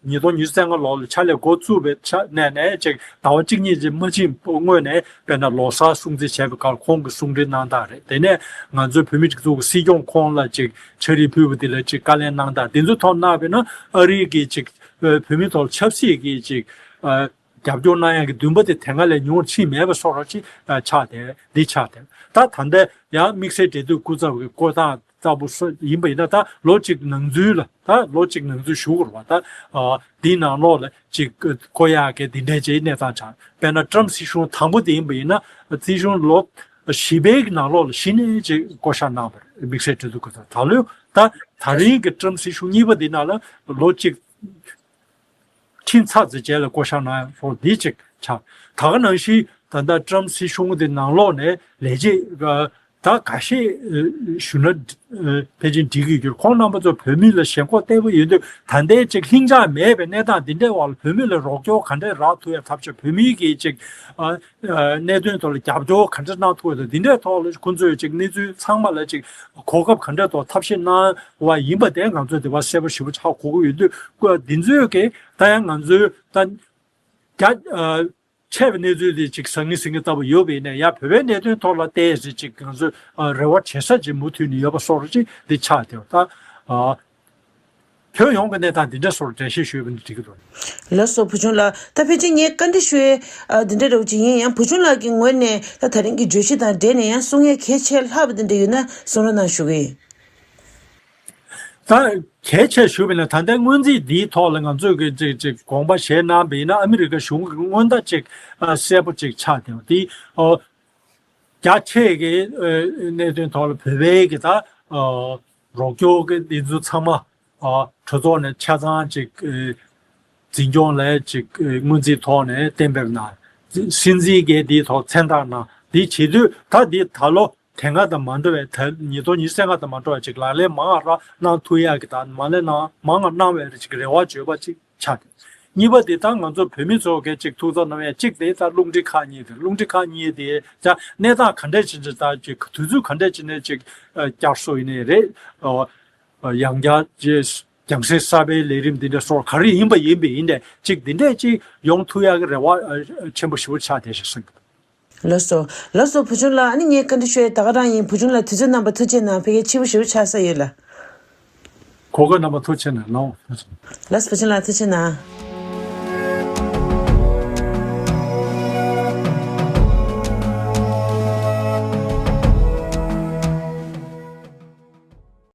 ཉིས་སྟོང་ཉི་ཤུ་རྩ་ལྔ་ལོ་ལ་ཕྱག་ལས་འགོ་བཙུགས་པའི་ཆ་ནས་ནས་ཅིག་ཟླ་བ་གཅིག་གཉིས་ཅིག་མ་ཕྱིན་སྔོན་ནས་དཔེར་ན་ལོ་གསར་སྲུང་བརྩི་བྱས་པའི་སྐབས་ཁོང་གིས་གསུང་འཕྲིན་གནང་སྟངས་རེད། དེ་ནས་ང་ཚོའི་བོད་མི་སྒྲིག་འཛུགས་ཀྱི་སྲིད་སྐྱོང་ཁོང་ལ་ཅིག་ཕྱག་བྲིས་ཕུལ་བ་དེ་ལ་ཅིག་བཀའ་ལན་གནང་སྟངས་དེ་ཚོའི་ཐོག་གནང་བས་ན་ཨ་རི་གི་ཅིག་བོད་མི་ཐོག་ཆབ་སྲིད་ཀྱི་ཅིག་རྒྱབ་སྐྱོར་གནང་ཡག་གི་འདུན་པ་དེ་དེ་སྔ་ལས་ཉུང་ཕྱིན་མེད་པ་བཟོ་འདྲ་ཅིག་ཆགས་ཏེ་འདི་ཆགས་ཏེ། ད་ད་ལྟ་ཡང་དམིགས་བསལ་འབྲེལ་མཐུད་སྐུ་ཚབ་ཀྱི་བསྐོ་སྟངས་ལྟ་བུ་སོགས་ཡིན་པ་ཡིན་ན། ད་ལོ་གཅིག་ནང་ཚུད་ལ་ད་ལོ་གཅིག་ནང་ཚུད་ཞུ་དགོས་རེད་བ། ད་འདིའི་ནང་ལོགས་ལ་ཅིག་བསྐོ་ཡག་གི་འདི་འདྲའི་ཅིག་གནས་སྟངས་ཆགས། དཔེར་ན་ཏྲམ་སྲིད་གཞུང་དང་པོ་དེ་ཡིན་པ་ཡིན་ན་སྲིད་གཞུང་ལོ་བཞི་པའི་གི་ནང་ལོགས་ལ་གཞི་ནས་ཅིག་བསྐོ་བཞག་གནང་བ་རེད། དམིགས་བསལ་འབྲེལ་མཐུད་སྐུ་ཚབ། ད་ལོ་ད་ད་རིང་གི་ཏྲམ་སྲིད་གཞུང་གཉིས་པ་འདི་ནང་ལ་ལོ་གཅིག་ཁྲིམས་ཚར་ཚེ་རྗེས་ལ་བསྐོ་བཞག་གནང་ཡག་སོགས་འདི་གཅིག་ཆགས། ད་ག་ནང་བཞིན་ད་ལྟ་ཏྲམ་སྲིད་གཞུང་དེ་ནང་ལོགས་ནས་ལས་བྱེད་ད་འགའ་ཤས་ཞུ་ན་ཕལ་ཆེར་འགྲིག་གི་ཡོད། ཁོང་རྣམ་པ་ཚོ་བོད་མི་ལ་ཞེན་ཁོག་བརྟན་པོ་ཡོད་དུས་ད་ལྟའི་ཅིག་ལྷིང་འཇགས་མེད་པའི་གནས་སྟངས་འདི་འདྲའི་འོག་ལ་བོད་མི་ལ་རོགས་སྐྱོར་ག་འདྲས་རག་ཐུབ་ཡག་ཐབས་ཤེས། བོད་མིའི་གི་ཅིག་གནད་དོན་ཐོག་ལ་རྒྱབ་སྐྱོར་ག་འདྲ་གནང་ཐུབ་ཡོད་དང་། འདི་འདྲའི་ཐོག་ལ་ཁོང་ཚོས་ཅིག་གནས་ཚུལ་ཚང་མ་ལ་ཅིག་གོ་སྐབས་ག་འདྲའི་ཐོག་ཐབས་ཤེས་གནང་བ་ཡིན་པ་དེ་ང་ཚོས་དེ་བ་གསལ་པོ་ཞེ་པོ་ཧ་གོ་གི་ཡོད་དུས་འདི་ཚོས་ཀྱི་ད་ཡང་ང་ཚོའི་ད་རྒྱ་ཆད་པའི་གནས་ཚུལ་དེ་ཅིག་བཟང་ངན་ཟིང་ངན་ལྟ་བུ་ཡོད་པ་ཡིན་ན་ཡང་བོད་པའི་གནད་དོན་ཐོག་ལ་བལྟས་ཟེར་ཅིག་ང་ཚོས་རེ་བ་བྱེད་ས་ཅིག་མུ་མཐུད་ནས་ཡོད་པ་སོགས་ཅིག་འདི་ཆགས་བསྡད་པ་ད། ཁྱོན་ཡོངས་ཀྱི་གནས་སྟངས་འདི་འདྲ་སོགས་འགྲེལ་བཤད་ཞུས་པ་ནི་འགྲིག་གི་འདུག་ལགས་སོ་བུ་ཆུང་ལགས། ད་ཕལ་ཆེར་ངས་བཀའ་འདྲི་ཞུ་ཡས་འདི་འདྲ་རེད་ཅིག་ཡིན། ཡང་བུ་ཆུང་ལགས་ཀྱི་ངོས་ནས་ད་ད་རིང་གི་བརྗོད་གཞི་དང་འབྲེལ་ནས་ཡང་གསུང་ཡས་གལ་ཆེ་ལྷག་པ་འདི་འདྲ་ཡོད་ན་གསུང་རོགས་གནང་ཞུ་གི་ཡིན། ད་གལ་ཆེ་ཞུ་བ་ཡིན་ན་ད་ལྟའི་སྔོན་རྩིས་འདིའི་ཐོག་ལ་ང་ཚོས་ཀྱི་ཅིག་ཅིག་དགོངས་པ་བཞེས་གནང་བ་ཡིན་ན་ཨ་མི་རི་ཀ་གཞུང་གི་སྔོན་བརྡ་ཅིག་གསལ་པོ་ཅིག་ཆགས་བསྡད་པ་འདི། རྒྱ་ཆེ་གི་གནད་དོན་ཐོག་ལ་བོད་པའི་གི་ད་རོགས་སྐྱོར་གི་འདི་ཚོ་ཚང་མ་གྲོས་ཚོགས་ནས་ཆ་ཚང་ཅིག་འཛིན་སྐྱོང་ལ་ཅིག་སྔོན་རྩིས་ཐོག་ནས་གཏན་འབེབས་གནང་། སྲིད་འཛིན་གྱིས་འདིའི་ཐོག་མཚན་རྟགས་གནང་། འདི་བྱེད་དུས་ད་འདི་ད་ལོ་དེ་སྔ་དང་མ་འདྲ་བའི་ད་ཉིས་སྟོང་ཉི་ཤུ་རྩ་ལྔ་དང་མ་འདྲ་བ་ཅིག་ལག་ལེན་མང་ར་གནང་ཐུབ་ཡག་གི་ད་མ་ལས་གནང་མང་ར་གནང་བའི་ཅིག་རེ་བ་བརྗོད་པ་ཅིག་ཆགས་ཏེ། གཉིས་པ་དེ་ད་ང་ཚོ་བོད་མི་ཚོ་གས་ཅིག་ཐུགས་འཚབ་གནང་ཡ་གཅིག་དེ་ད་རླུང་འཕྲིན་ཁག་གཉིས་དེ། རླུང་འཕྲིན་ཁག་གཉིས་དེ་ད་གནས་སྟངས་ག་འདྲས་ཅིག་ཅིག་ད་ཅིག་དུས་ཚོད་ག་འདྲས་ཅིག་ནས་ཅིག་བསྐྱར་གསོ་ཡིན་ནའི་རེད། ཡང་བསྐྱར་ཅིག་རྒྱང་སྲིང་གསར་པའི་ལས་རིམ་འདི་འདྲ་སོགས་ག་རེ་ཡིན་པ་ཡིན་པ་ཡིན་ནའི་ཅིག་འདི་འདྲས་ཅིག་ཡོང་ཐུབ་ཡག་གི་རེ་བ་ཆེན་པོ་ཞེ་པོ་ཆགས་བསྡད་ཤག་གསུངས་གི་འདུག་ལགས་སོ། ལགས་སོ་བུ་ཆུང་ལགས། ཨ་ནི་ངས་བཀའ་འདྲི་ཞུ་ཡས་ད་ག་རང་ཡིན། བུ་ཆུང་ལགས་དུས་ཚོད་གནང་བ་ཐུགས་རྗེ་གནང་། ཕ་གིར་ཕྱི་པོ་ཞེ་པོ་ཆགས་ས་ཡོད་ལ། གོ་སྐབས་གནང་བ་ཐུགས་རྗེ་གནང་། ལགས་སོ་བུ་ཆུང་ལགས་ཐུགས་རྗེ་གནང་།